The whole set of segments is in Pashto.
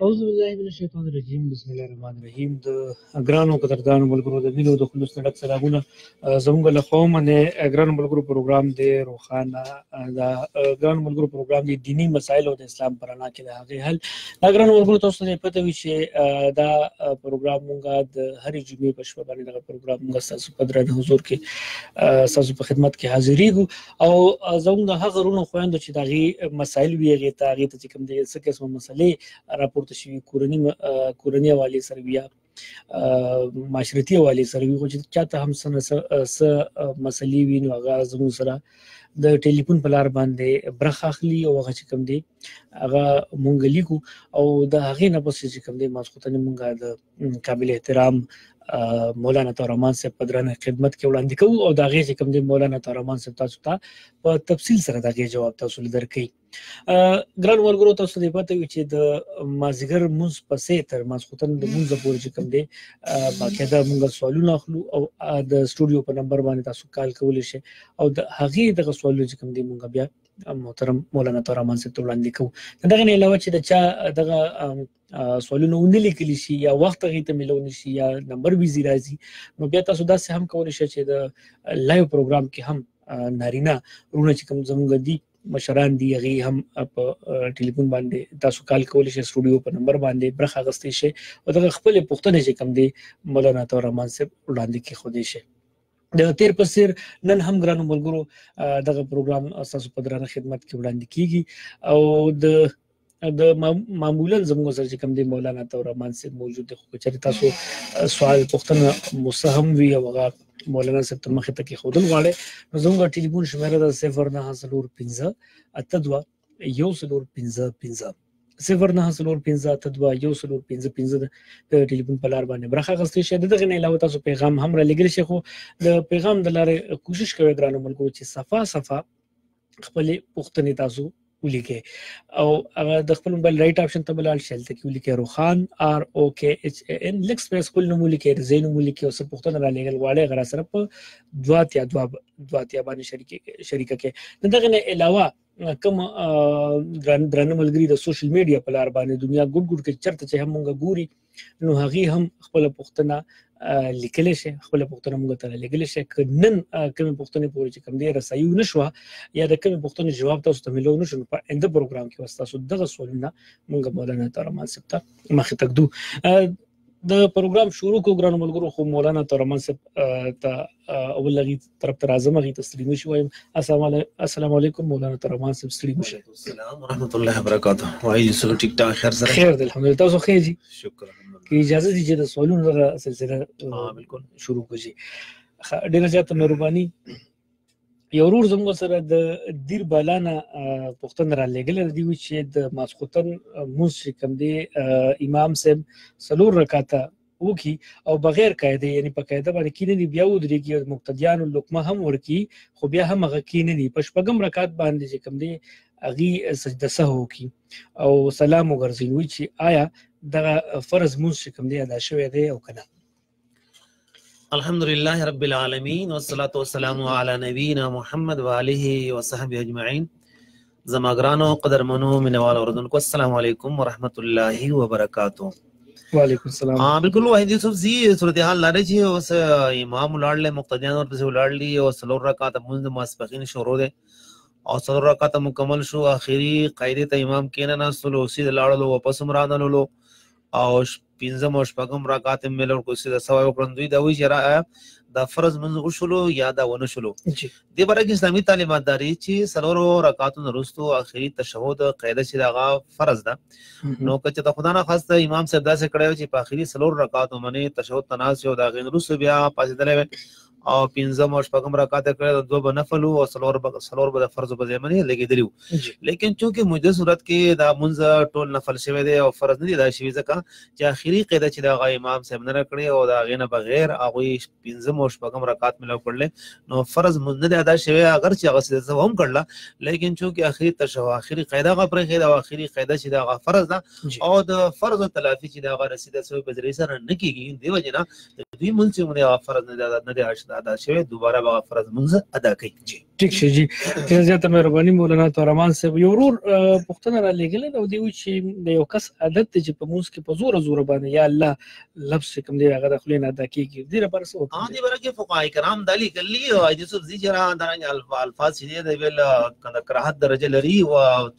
اعوذ بالله من الشیطان الرجیم. بسم الله الرحمن الرحیم. د ګرانو قدردانو ملګرو د مینو د خلوص نه ډک سلامونه زموږ له خوا منه. ګرانو ملګرو، پروګرام دی روښانه، د ګرانو ملګرو پروګرام دی دینی مسایل او د اسلام پر رڼا کې د هغې حل. دا ګرانو ملګرو، تاسو ته پته وي چې دا پروګرام مونږه د هرې جمعې په شپه باندې دغه پروګرام مونږ تاسو په درنه حضور کې تاسو په خدمت کې حاضرېږو، او زموږ د هغه وروڼو خویندو چې د هغې مسایل وي، هغې ته چې کوم دی څه قسمه مسلې راپورته شوي، کورنی حوالې سره وي یا معاشرتي حوالې سره وي، خو چې چاته هم څه نه څه مسلې وي، نو هغه زموږ سره د ټلیفون په لار باندې برخه اخلي او هغه چې کوم دی هغه مونږ لیکو، او د هغې نه پس چې کوم دی ماسخوتن مونږ د قابل احترام مولانا تورمان صاحب په درنه خدمت کې وړاندې کوو، او د هغې چې کوم دی مولانا تورمان صاحب تاسو ته په تفصیل سره د هغې جواب تاسو له درکوي. ګران ملګرو، تاسو ته پته وي چې د مازیګر مونځ پسې تر ماسخوتن د مونځ پورې چې کوم دی باقاعده مونږ سوالونه اخلو، او د سټوډیو په نمبر باندې تاسو کال کولی شئ، او د هغې دغه سوالونه چې کوم دی مونږ بیا محترم مولانا تورمان صاحب ته وړاندې کوو. دغه نه علاوه چې د چا دغه سوالونه ونه لیکل شي یا وخت هغې ته میلاو نه شي یا نمبر بیزي راځي، نو بیا تاسو داسې هم کولی شئ چې د لایو پروګرام کې هم نارینه وروڼه چې کوم زمونږ دي، مشران دي، هغې هم په ټلیفون باندې تاسو کال کولی شئ، سټوډیو په نمبر باندې برخه اخیستی شئ، او دغه خپلې پوښتنې چې کوم دی مولانا تورمان صاحب وړاندې کېښودی شئ. د تیر په څیر نن هم ګرانو ملګرو دغه پروګرام تاسو په درنه خدمت کې وړاندې کیږي، او د معمولا زموږ سره چې کوم دی مولانا تورمان صاحب موجود دی، خو چېرې تاسو سوال پوښتنه مسهم وي او هغه مولانا صاحب ته مخې ته کېښودل غواړئ، نو زموږ ټلیفون شمېره ده 0945 82 1455، 0945 82 1455. د ټلیفون په لار باندې برخه اخیستی شئ. د دغې نه علاوه تاسو پیغام هم را لېږلی شئ، خو د پیغام د لارې کوشش کوئ ګرانو ملګرو چې صفا صفا خپلې پوښتنې تاسو ولیکئ، او هغه د خپل موبایل رائټ آپشن ته به لاړ شئ، هلته کې ولیکئ روخان، آر او کې ایچ ای ان، لږ سپیس، خپل نوم ولیکئ، د ځای نوم ولیکئ، او څه پوښتنه را لېږل غواړئ هغه راسره په 282 280 باندې شریکه کړئ. د دغې نه علاوه کوم درانه ملګري د سوشل میډیا په لار باندې دنیا ګډ ګډ کې چرته چې هم مونږ ګوري، نو هغې هم خپله پوښتنه لیکلی شي، خپله پوښتنه مونږ ته رالیږلی شي. که نن کومې پوښتنې پورې چې کوم دی رسایي ونه شوه یا د کومې پوښتنې جواب تاسو ته میلاو نه شو، نو په آینده پروګرام کې به ستاسو دغه سوالونه مونږ مولانا تورمان صاحب ته مخې ته ږدو. د پروګرام شروع کو ګرانو ملګرو، خو مولانا تورمان صاحب ته اول هغې طرف ته راځم، هغې ته ستړي مشي وایم. السلام علیکم مولانا تورمان صاحب، ستړي مشي. السلام ورحمت الله وبرکاته. وایي یوسف، ټیک ټاک، خیر سره؟ خیر دی الحمدلله، تاسو خیر جی؟ شکر. که اجازه دي چې د سوالونو دغه سلسله بالکل شروع کړو. ډېره زیاته مهرباني. یو ورور زموږ سره د دیر بالانا پوښتنه را لېږلې دی چې د ماسخوتن مونځ چې کوم دی امام صاحب څلور رکعته وکي او بغیر قاعده، یعنی په قاعده باندې کینې، بیا ودرېږي او مقتدیانو لقمه هم ورکي، خو بیا هم هغه کینې، په شپږم رکعت باندې چې کوم دی هغې سجده سهو وکي او سلام وګرځي، وي چې آیا دغه فرض مونځ چې کوم دی ادا شوی دی او که نه؟ الحمد لله رب العالمين والصلاة والسلام على نبينا محمد وآله وصحبه اجمعين. زما ګرانو قدرمنو مینوال اوردونکو، السلام علیکم ورحمت الله وبرکاتو. وعلیکم السلام. ها بالکل واحد یوسف زی، صورتحال لري چې اوس امام ولاړ، مقتدیان ورپسې ولاړ دي، او څلور رکعاته مونځ د ماسپښین شروع دی، او څلور رکعاته مکمل شو، اخري قاعده ته امام کېنه ناستلو، سید لاړلو، واپس هم رانللو، او پنځم او شپږم رکعت هم ملو کو سجده سوا وکړم. دوی دا وایي چې دا فرض منځ وشولو یا دا ونه شولو. دې باره کې اسلامي تعلیمات داري چې څلورو رکعاتو نه وروسته اخري تشهد قاعده چې هغه فرض ده. نو که چې د خدا نه خواسته امام صاحب داسې کړی چې په اخري څلور رکعاتو باندې تشهد ته ناست او د هغې نه وروسته بیا پاڅېدلی وی او پنځم او شپږم رکعت کړی، دوه به نفل او څلور به د فرض په ځای باندې لګېدلي وو. لیکن چونکه موجوده صورت کې دا مونځ ټول نفل شوی دی او فرض نه دی ادا شوی، ځکه چې اخري قاعده چې د هغه امام صاحب نه کړې او د هغې نه بغیر هغوی پنځم او شپږم رکعت ملاو کړلی، نو فرض مونځ نه دی ادا شوی، اګر چې هغه سجده هم کړله، لیکن چونکه اخري تشهد اخري قاعده هغه پرېښې ده او اخري قاعده چې د هغه فرض ده او د فرض تلافي چې د هغه رسیده سوی په ذریعه سره نه کېږي، دې وجې نه د دوی مونځ چې هغه فرض نه دی ادا شوی، دوباره به فرض مونځ ادا کوي. جی ټیک شي جی، ډېر زیاته مهرباني مولانا تورمان صاحب. یو ورور پوښتنه را لېږلې ده او دی وایي چې د یو کس عادت دی چې په مونځ کې په زوره زوره باندې یا الله لفظ چې کوم دی هغه د خولې نه ادا کېږي، دې لپاره څه وکړم؟ دې باره کې فقهای کرام دا لیکلي او یوسف زی چې را دارنګ الفاظ چې دی د ویل د کراهت درجه لري او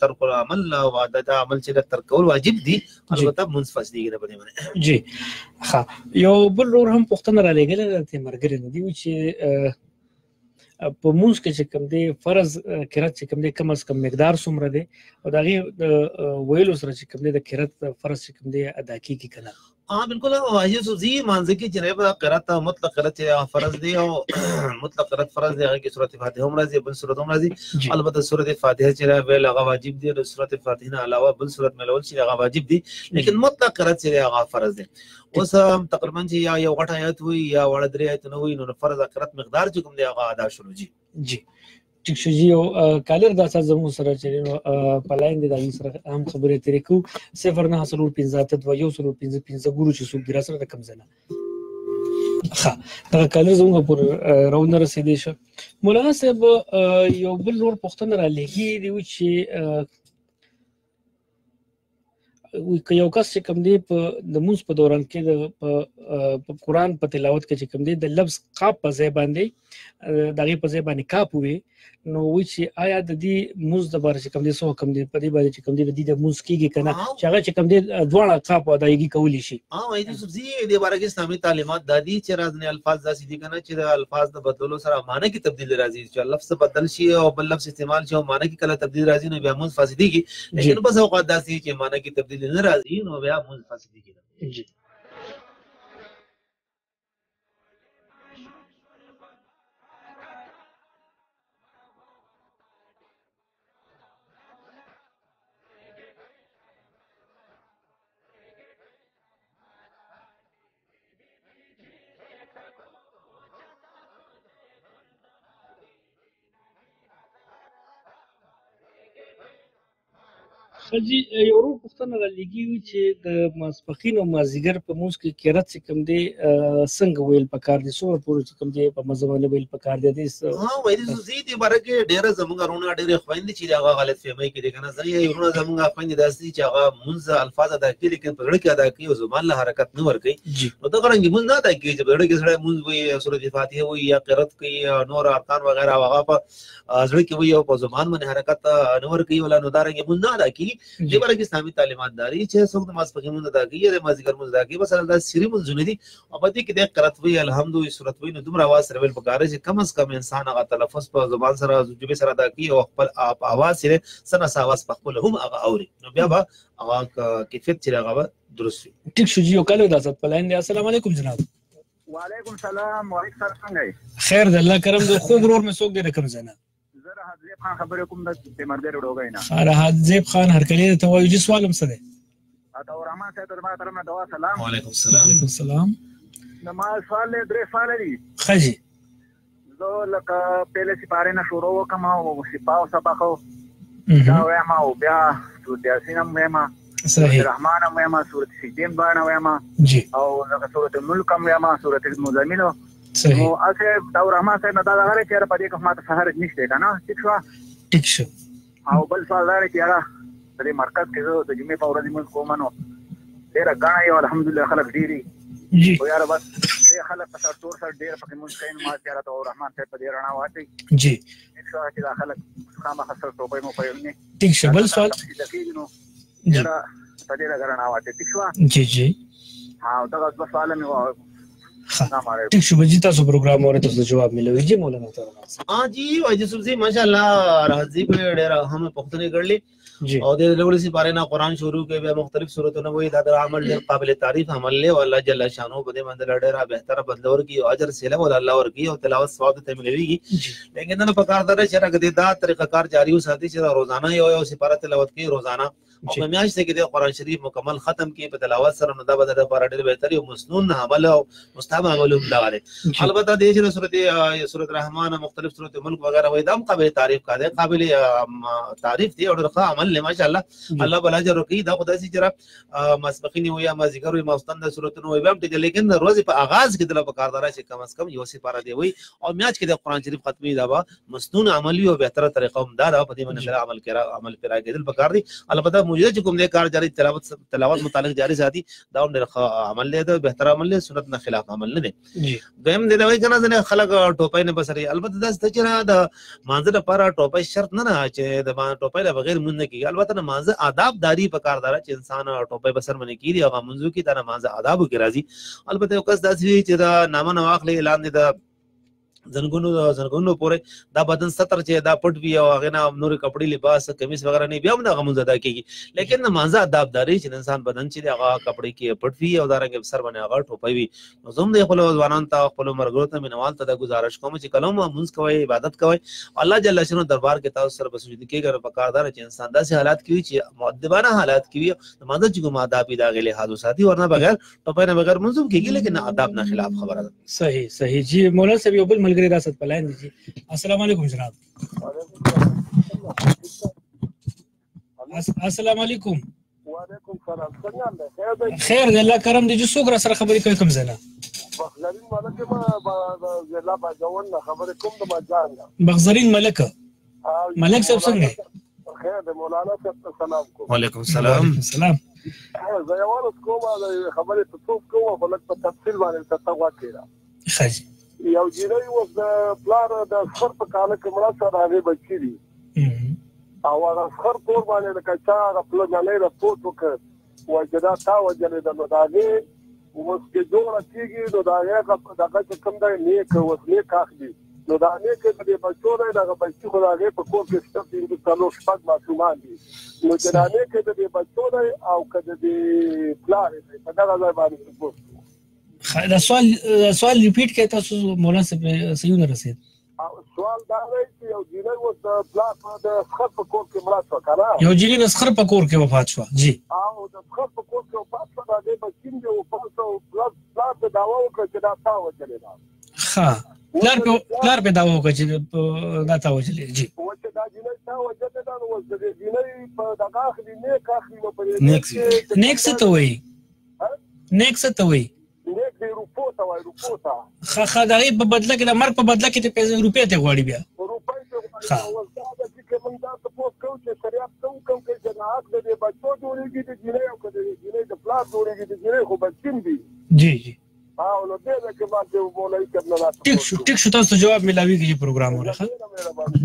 ترک العمل او د عمل چې ترک کول واجب دي، البته مونځ فاسدېږي نه په دې باندې. جی ښه، یو بل ورور هم پوښتنه را لېږلې ده چې ملګری نه دی چې په مونځ کې چې کوم دی فرض قرات چې کوم دی کم از کم مقدار څومره دی او د هغې د ویلو سره چې کوم دی د قرات فرض چې کوم دی ادا کېږي که نه؟ ها بالکل، یوسف زی مانځ کې چې نه قرات مطلق قرات فرض دی او مطلق قرات فرض دی، هغه کې سورته فاتحه هم راځي بل سورته هم راځي. البته سورته فاتحه چې ویل هغه واجب دی، د سورته فاتحه نه علاوه بل سورته ملول چې هغه واجب دی، لیکن مطلق قرات چې هغه فرض دی. اوس تقریبا چې یا یو غټ آیت وي یا وړه درې آیتونه وي، نو فرض قرات مقدار چې کوم دی هغه ادا شول. جی جی ټیک شو جی. یو کالر دا سره زموږ سره چې نو په لاین دی، د هغې سره هم خبرې اترې کوو. 09458214555 ګورو چې څوک دي را سره د کوم ځای نه. ښه، دغه کالر زموږ پورې راونه رسېدی شو. مولانا صاحب یو بل نور پوښتنه را لېږي دی چې که یو کس چې کوم دی په د مونځ په دوران کې د په قرآن په تلاوت کې چې کوم دی د لفظ قاف په ځای باندې د هغې په ځای باندې کاپ وي، نو وایي چې آیا د دې مونځ دپاره چې کوم دی څه حکم دی په دې باندې چې کوم دی د دې د مونځ کېږي که نه، چې هغه چې کوم دی دواړه قاف ادایګي کولی شي؟ وایي یوسف زی دې باره کې اسلامي تعلیمات دا دي چې راځنې الفاظ داسې دي که نه چې د الفاظ د بدلولو سره معنی کې تبدیل راځي، چې لفظ بدل شي او بل لفظ استعمال شي او معنی کې کله تبدیل راځي نو بیا مونځ فاسدېږي، لیکن بس اوقات داسې چې معنی کې تبدیل نه راځي نو بیا مونځ فاسدېږي. جی جی، یو ورور پوښتنه را لېږي چې د ماسپښین او مازدیګر په مونځ کې قرات چې کوم دی څنګه ویل پکار دی، څومره پورې چې کوم دی په مزه باندې ویل پکار دی؟ ها ویل زی دې باره کې ډېره زموږ وروڼه ډېرې خویندې چې هغه غلط فهمۍ کې دي که نه، ځینې وروڼه زموږ خویندې داسې دي چې هغه مونځ الفاظ ادا کوي لیکن په زړه کې ادا کوي او زبان له حرکت نه ورکوي، نو دغه رنګ مونځ نه ادا کوي چې په زړه کې سړی مونځ وایي، سورت فاتحه وایي یا قرات کوي نور ارکان وغیره هغه په زړه کې وایي او په زبان باندې حرکت نه ورکوي ولا، نو دا رنګ مونځ نه ادا کېږي. دې باره کې اسلامي تعلیمات داري چې څوک د ماسپښین مونځ ادا کوي یا د مازدیګر مونځ ادا کوي، مثلا دا سري مونځونه دي او په دې کې د قرات وایي الحمد وایي سورت وایي، نو دومره اواز سره ویل پکار دی چې کم از کم انسان هغه تلفظ په زبان سره ژبې سره ادا کوي او خپل اواز سره څه نا څه اواز په خپله هم هغه اوري، نو بیا به هغه کیفیت چې هغه به درست وي. ټیک شو جی، یو کال د ازاد په لاین دی. السلام علیکم جناب. وعلیکم سلام. وعلیکم سلام، څنګه یې؟ خیر دی، الله کرم دی. خوږ ورور مې څوک دی د کوم ځای نه؟ زه راحت زیب خان خبرې کوم د تیمرګر ډوګۍ نه. راحت زیب خان هرکلی ته وایو جی، سوال هم څه دی؟ عطاالرحمن صاحب ته زما طرف نه دعا سلام. وعلیکم السلام. وعلیکم السلام. زما سوال دی، درې سواله دي. ښه جی. زه لکه پهله سپارې نه شروع وکړم او سپاه او سبق دا وایم او بیا سورت یاسین هم وایم، سورت رحمان هم وایم، سورت سجدې هم دواړه وایم او لکه سورت الملک هم وایم، سورت المزمل. نو هسې عطاالرحمن صاحب نه دا دغه دی چې یاره په دې کې خو ماته څه حرج نشته که نه؟ ټیک شوه؟ ټیک شو. او بل سوال دا دی چې یاره په دې مرکز کې زه د جمعې په ورځ لمونځ کوم نو ډېره ګڼه یو الحمدلله خلک ډېر دي، خو یاره بس ډېر خلک په سر تور سر ډېر پکې لمونځ کوي، نو ما چې یاره عطاالرحمن صاحب په دې رڼا واچوي. ټیک شوه چې دا خلک خامخا سر ټوپۍ مو پۍ نه. ټیک شو. بل سوال نو یاره په دې لږه رڼا واچوي. ټیک شوه؟ جی جی. ها، دغه دوه سواله مې وه. ټیک شو جی، تاسو پروګرام اورئ، تاسو جواب ملوي جی مولانا تعالی. ها جی واجی صاحب جی، ماشاءالله راحت جی په ډېر اهم پوښتنې کړلې او د لوړ سپاره نه قران شروع کوي، بیا مختلف صورتونه وایي. دا د عمل ډېر قابل تعریف عمل له، او الله جل شانو په دې باندې ډېر بهتره بدل ورکي او اجر سیله ول الله ورکي او تلاوت ثواب ته ملويږي. لیکن نن په کار ده چې راګه دا طریقه کار جاری وساتي چې روزانه یو یو سپاره تلاوت کوي روزانه، او په میاشت کې د قران شریف مکمل ختم کړي په تلاوت سره، نو دا به د لپاره ډېر بهتر او مسنون عمل او مستحب عمل هم دا دی. البته د چې سورۃ رحمان، مختلف سورۃ ملک وغیرہ وایي، دا هم قابل تعریف کا دی، قابل تعریف دی او ډېر ښه عمل دی ماشاءالله، الله بل اجر ورکړي. دا خدای چې ماسپخینی وي یا مازیګر وي، ماستن د سورتونو وي، بیا هم ټیک، لیکن د ورځې په آغاز کې دله پکار ده چې کم از کم یو سپاره دی وي او میاشت کې د قران شریف ختمي، دا به مسنون عمل وي او بهتره طریقه هم دا ده. په دې باندې عمل کرا عمل پیرا کېدل پکار دي. البته موجوده چې کوم دی کار جاری تلاوت متعلق جاری ساتي، دا هم ډېر ښه عمل دی، دا بهتر عمل دی، سنت نه خلاف عمل نه دی. دویم دی وایي کنه ځینې خلک ټوپۍ نه بسري. البته دا څه چې د مانځه لپاره ټوپۍ شرط نه نه چې د ټوپۍ له بغیر مونږ نه کیږي. البته د مانځه آداب داری په کار دار چې انسان ټوپۍ په سر باندې کیږي او منځو کې دا مانځه آدابو کې راځي. البته یو کس داسې وي چې دا نامه نه واخلي لاندې د زنګونو پورې دا بدن ستر چې دا پټ وي او هغه نه نور کپڑے، لباس، کمیس وغیرہ نه، بیا هم دا غمونځ ادا کیږي. لیکن د مانځه آداب داری چې انسان بدن چې هغه کپڑے کې پټ وي او دا رنګ سر باندې هغه ټوپۍ وي. نو زه هم د خپل ځوانان ته، خپل مرګرو ته، مینوال ته دا گزارش کوم چې کله هم مونځ کوئ، عبادت کوئ، الله جل شانه دربار کې تاسو سره بسجد کېږي، په کار دار چې انسان داسې حالات کې وي چې مؤدبانه حالات کې وي، د مانځه چې کوم آداب دا غلي لحاظ وساتي، ورنه بغیر ټوپۍ نه بغیر مونځ هم کېږي، لیکن آداب نه خلاف خبره ده. صحیح صحیح جی. مولانا صاحب، یو بل ملګری را ست په لاین دی جی. السلام علیکم جناب. السلام علیکم. وعلیکم سلام، څنګه دی؟ خیر دی؟ خیر دی، الله کرم دی. چې څوک را سره خبرې کوي، کوم ځای نه؟ بخزرین ملک ما ضلع باجوړ نه خبرې کوم، د مجان نه. بخزرین ملک، ملک صاحب څنګه؟ خیر دی. مولانا صاحب ته سلام کوم. وعلیکم سلام. سلام. زه یو ورځ کوم خبرې ته څوک کوم، خو لږ په تفصیل باندې ته غوږ کړه. ښه جی. یو جینۍ اوس د پلار د سخر په کاله کې مړه شوه، د هغې بچي دي او هغه سخر کور باندې لکه چا هغه پله نلۍ رپورټ وکړ، وایي چې دا تا وژلې ده. نو د هغې اوس چې جوړه کېږي، نو د هغې دغه چې کوم دی نیک، اوس نیک اخلي، نو دا نیک د دې بچو دی. دغه بچي خو د هغې په کور کې شته، 5، 4، 6 ماشومان دي. نو چې دا نیک د دې بچو دی او که د دې پلار دی، په دغه ځای باندې رپورټ. دا سوال، سوال ریپیټ کړئ تاسو مولانا صاحب، صحیح نه رسید. سوال دا دی چې یو جینۍ اوس د پلار د سخر په کور کې مړه شوه که نه، یو جینۍ د سخر په کور کې وفات شوه جی. او د سخر په کور کې وفات شوه، د هغې بچي هم دی وفات شو، پلار پلار ته دعوه وکړه چې دا تا وژلې ده. ښه، پلار په دعوه وکړه چې دا تا وژلې جی. و چې دا جینۍ تا وژلې ده، نو اوس د دې جینۍ په دغه اخلي، نیک اخلي، نو په دې نیک څه ته وایي؟ نیک څه ته وایي؟ نیک دی روپو ته وایي، روپو ته. ښه ښه، د هغې په بدله کې، د مرګ په بدله کې ته پیسې، روپۍ ته غواړي بیا. روپۍ ته غواړي. اوس دا ده چې موږ دا تپوس کوو چې شریعت څه حکم کوي چې حق د دې بچو جوړېږي د جینۍ او که د دې جینۍ د پلار جوړېږي؟ د جینۍ خو بچي هم دي. جی جی. او نو دې ده کې ما چې مولوي صاحب نه راته ټیک شو، ټیک شو، تاسو جواب ملاویږي چې پروګرام ورخه.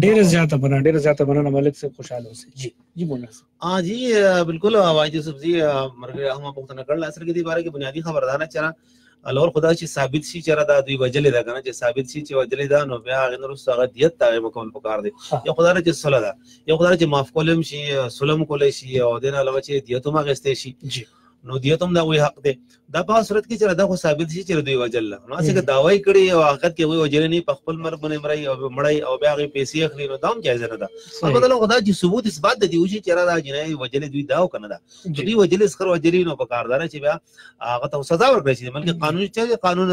ډیره زیاته مننه، ډیره زیاته مننه ملک صاحب، خوشاله اوسئ. جی جی مولانا صاحب. ہاں جی بالکل واجد یوسف جی، مرګ هم پوښتنه کړل. اصل کې دې باره کې بنیادی خبردار نه چرا الور خدا چې ثابت شي چې دا دوی وجلې ده کنه، چې ثابت شي چې وجلې ده، نو بیا هغه نور هغه دیت ته مکمل پکار دی. یو خدای چې صلح ده، یو خدای چې معاف کولم شي، سلم کولای شي، او دین علاوه چې دیت هم اخیستې شي، نو دیت هم دا وی حق دی. دا په صورت کې چې دا خو ثابت شي چې دوی وجل، نو څنګه داوی کړي او حقیقت کې وی وجل نه، په خپل مرګ باندې مرای او مړی او بیا غي پیسې اخلي، نو دا هم جایز نه ده. البته خدا چې ثبوت اثبات دی وشي چې دا جنای وجل دوی داو کنه، دا دوی وجل اسخر وجلی، نو په کار دار چې بیا هغه ته سزا ورکړي شي، بلکې قانون چې قانون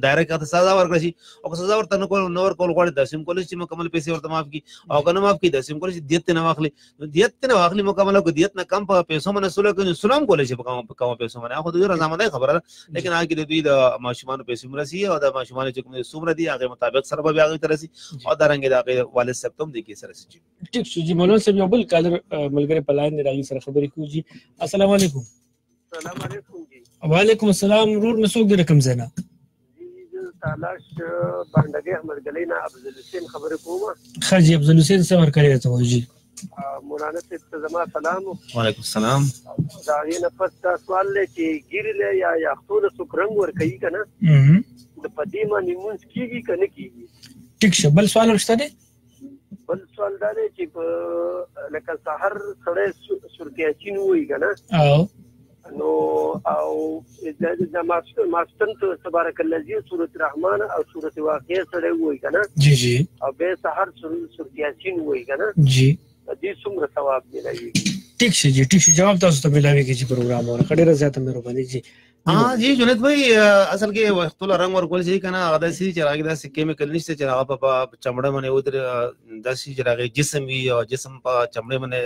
دایره کې سزا ورکړي شي. او سزا ورته نه کول نور کول غواړي، داسم کول چې مکمل پیسې ورته معاف کی، او کنه معاف کی داسم کول چې دیت نه واخلي، نو دیت نه واخلي مکمل، کو دیت نه کم په پیسو باندې سولې کوي، سلام کول شي په کم پیسو باندې، خو دوی رضامندۍ خبره ده. لیکن هغه د دوی د ماشومانو پیسې مرسي او د ماشومانو چې کوم څومره دي هغه مطابق سره به بیا هغه ته رسي، او دا رنګ د هغه والد صاحب ته هم دې کې سره رسي. ټیک شو جی. مولانا صاحب، یو بل کالر ملګری په لاین دی، راغی سره خبرې کوو جی. السلام علیکم. السلام علیکم جی. وعلیکم السلام. ورور مې څوک دی، کوم ځای نه؟ جی زه تالاش باندګي احمد ګلۍ نه افضل حسین خبرې کوم. ښه جی افضل حسین، څه ورکړی ته وایي جی؟ مولانا صاحب ته زما سلام. وعلیکم السلام. دا هغې نه پس دا سوال دی چې ږیرې له یا یاختو له څوک رنګ ورکوي که نه، د په دې باندې لمونځ کېږي که نه کېږي؟ ټیک شه. بل سوال هم شته دی؟ بل سوال دا دی چې په لکه سحر سړی سورت یاسین ووایي که نه، نو او د ماستن تبارک الذی سورت رحمان او سورت واقعه سړی ووایي که نه، جی جی، او بیا سحر سورت یاسین ووایي که نه، جی، دې څومره ثواب ملاویږي؟ ټیک شي جی، ټیک شي، جواب تاسو ته ملاویږي چې پروګرام وره. ډیره زیاته مهرباني جی. ها جی جنید بھائی، اصل کې وختو رنگ ورکول شي کنه، هغه داسې چې هغه داسې کیمیکل نشته چې هغه په چمړه باندې ودر، داسې چې هغه جسم وي او جسم په چمړې باندې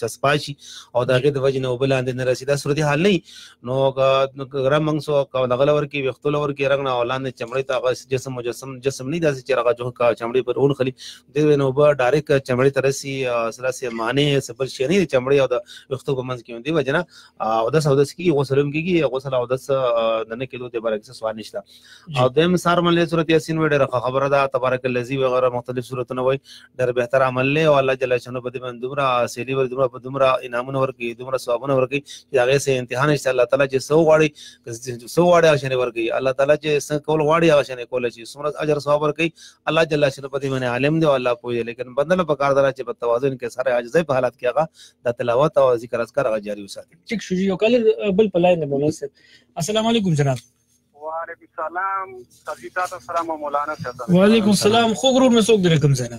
چسپا شي او د هغې د وجې نه اوبه لاندې نه رسي، دا صورتحال نه. نو ګرم موږ سو دغه له ورکي ویښتو له ورکي رنګ نه او لاندې چمړې ته هغه جسم مجسم جسم نه داسې چې هغه جو چمړې پر ونښلي، دې نه اوبه ډایرکټ چمړې ته رسي، سره سي معنی څه بل شی نه چمړې او د ویښتو په منځ کې دی وجه نه اودس اودس کېږي، غسل هم کېږي، غسل اودس د نه کېدو د باره کې څه سوال نشته. او دویم سار ملې سورت یاسین وایي، ډېره ښه خبره ده، تبارک الذي وغیره مختلف سورتونه وایي، ډېر بهتر عمل دی. او الله جل شانه په دې باندې دومره سیلي ور دومره په دومره انعامونه ورکوي، دومره ثوابونه ورکوي چې هغې څه انتها نشته. الله تعالی چې څه وغواړي، څه وغواړي هغه شان یې ورکوي، الله تعالی چې څه کول غواړي هغه شان یې کولی شي، څومره اجر ثواب ورکوي الله جل شانه په دې باندې عالم دی او الله پوه دی. لیکن بنده له پکار ده چې په توازن کې سره عاجزۍ په حالت کې هغه د تلاوت او ذکر اذکار هغه جاري وساتي. ټیک شو جی. یو کال بل په لاین دی مولانا صاحب. السلام علیکم جناب. وعلیکم السلام سرجی تاسو سلام او مولانا صاحب. وعلیکم السلام. خو ورور مې څوک درې کوم ځای نه؟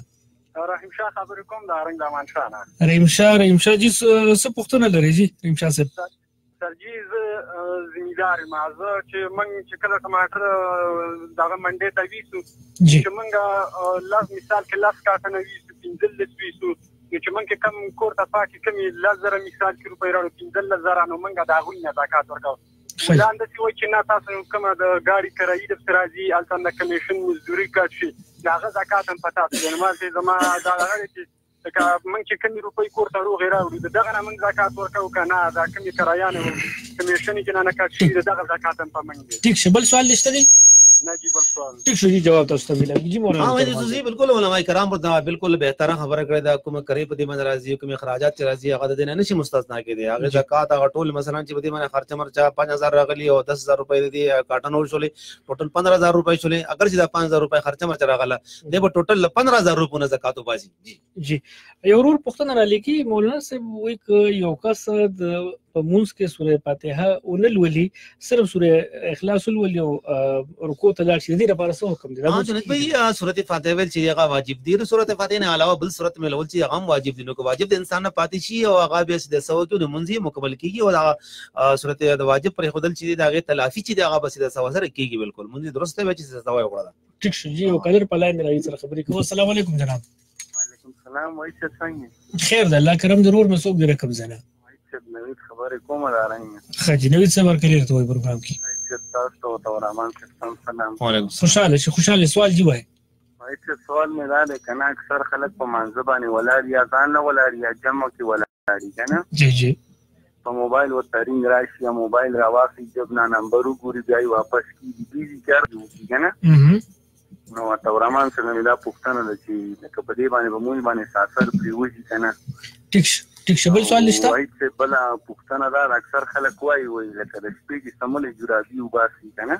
رحیم شاه خبرې کوم د ارنګ دامان شاه نه. رحیم شاه، رحیم شاه جی څه پوښتنه لرئ جی رحیم شاه صاحب؟ سرجی زه زمیندار یم، زه چې موږ چې کله ټماټر دغه منډې ته ویسو چې موږ لس مثال کې 10 کاټنه ویسو، 15 ویسو، نو چې موږ کې کم کور ته پاتې کمې 10,000 مثال کې روپۍ راوړو، 15,000، نو موږ د هغوی نه زکات ورکوو. ملان داسې وایي چې نه تاسو کومه د ګاډي کرایي درته راځي، هلته نه کمیشن مزدوري کټ شي، د هغه زکات هم په تاسو دی. نو ما چې زما دا هغه دی چې لکه موږ چې کومې روپۍ کور ته روغې راوړو، د دغه نه موږ زکات ورکوو که نه، دا کومې کرایانې کمیشن کې نه کټ شي، د دغه زکات هم په موږ دی. ټیک شه. بل سوال نشته دی؟ نه جی بل سوال. ټیک شو جی، جواب تاسو ته ملاویږي جی مولانا. ها وایي بالکل علماء کرام پر دا بالکل بهتره خبره کړې ده. کومه کرې په دې باندې راځي، کومې اخراجات چې راځي هغه د دې نه نشي مستثنا کېدی. هغه زکات هغه ټول مثلا چې په دې باندې خرچه مرچه 5000 راغلي او 10000 روپۍ دې کاټن وشولې، ټوټل 15000 روپۍ شولې. اگر چې دا 5000 روپۍ خرچه مرچه راغله، دې به ټوټل 15000 روپو نه زکات وباسي. جی جی. یو ورور پوښتنه را لیکي مولانا صاحب، وایي که یو کس د په مونځ کې سوره فاتحه ونه لولي، صرف سوره اخلاص ولولي او رکوع ته لاړ شي، د دې لپاره څه حکم دی؟ ها جنید بھائی، سورة فاتحه ویل چې هغه واجب دی، سورة فاتحه نه علاوه بل سورت ملول چې هغه هم واجب دی. نو که واجب د انسان نه پاتې شي او هغه بیا د سو کې نو مونځ یې مکمل کېږي، او هغه سورة د واجب پرې ښودل چې د هغې تلافي چې دی هغه بس د سو سره کېږي. بالکل مونځ یې درست دی چې سوا یې وکړه. ټیک شو جی. یو کالر په لاین راځي سره خبرې کوو. السلام علیکم جناب. وعلیکم السلام. وایي چې څنګه؟ خیر ده، الله کرم. ضرور مې څوک دی رقم ځنه؟ نوید خبرې کوم دا رنګ. ښه جی نوید صاحب ورکړي راته وایي پروګرام کې. صاحب تاسو ته او رحمان صاحب سلام. وعلیکم. خوشاله شي، خوشاله. سوال جی وایي. وایي چې سوال مې دا دی که نه اکثر خلک په مانځه باندې ولاړ یا ځان نه ولاړ یا جمع کې ولاړ که نه، جی جی، په موبایل ورته رینګ راشي یا موبایل راواخلي، جب نه نمبر وګوري بیا یې واپس کېږي، بیزي چارج وکړي که نه. نو ورته رحمان صاحب مې دا پوښتنه ده چې لکه په دې باندې په مونږ باندې ساسر پرېوځي که نه. ټیک شو، ټیک شو. بل سوال نشته؟ وایي چې بله پوښتنه دا ده، اکثر خلک وایي وایي لکه د شپې چې سمولې جرابې وباسي که نه،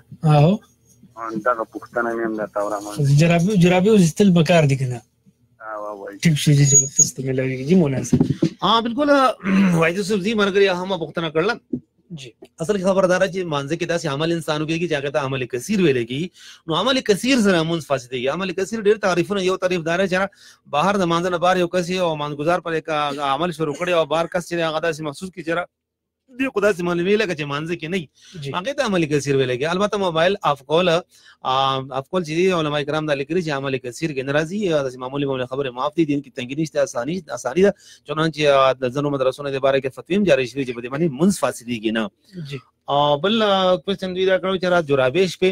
دغه پوښتنه مې هم درته ورمان. جرابې وزیستل پکار دي که نه؟ ټیک شو جی، جواب تاسو ته ملاویږي جی مولانا صاحب. ها بالکل. وایي یوسف زی ملګری هم پوښتنه کړله. جی اصل کې خبردار چې مانځه کې داسې عمل انسانو کېږي چې هغه ته عمل کثیر ویل کېږي، نو عمل کثیر سره مونځ فاسدېږي. عمل کثیر ډېر تعریفونه، یو تعریف دار چې بهر د مانځه نه بهر یو کس او مانځګزار پر یک عمل شروع کړي او بهر کس چې هغه داسې محسوس کړي چې دې خدا سي معلومي لکه چې مانځه کې نه هغه ته عمل کثیر ویل کېږي. البته موبایل اف کول اف کول چې علماء کرام دا لیکلي چې عمل کثیر کې ناراضي داسې معمولي معمولي خبره معاف دي، دین کې تنګي نشته، اساني اساني ده. چنانچه د ځینو مدرسو د باره کې فتوی هم جاري شوې چې په دې باندې مونځ فاسدېږي نه. او بل کوېشن دوی دا کړو چې رات جرابې شپې،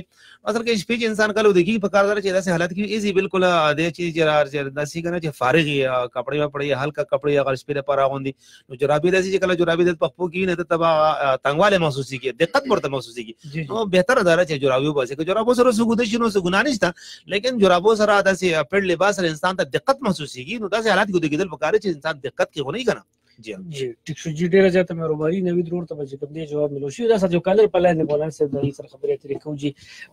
اصل کې شپې چې انسان کله ودی په کار دار چې داسې حالت کې ایزي بالکل دی چې داسې کنه چې فارغ کپڑے وپړې، هلکا کپڑے هغه شپې لپاره اغوندي، نو جرابې داسې چې کله جرابې د پخپو کې نه ته تبا تنګواله محسوسيږي، دقت ورته محسوسيږي. نو بهتره ده چې جرابې وباسي، که جرابو سره څه ګوده شي نو څه ګناه نشته، لیکن جرابو سره داسې پړ لباس سره انسان ته دقت محسوسيږي، نو داسې حالات کې ودی کېدل پکار چې انسان دقت کې خو نه کنه. جی جی ټیک شو جی، ډیره زیاته مهرباني. نوید ورور ته به چې کوم دی جواب ملو شي. دا سره کالر په لاین مولانا صاحب د سره خبرې اترې کوو جی.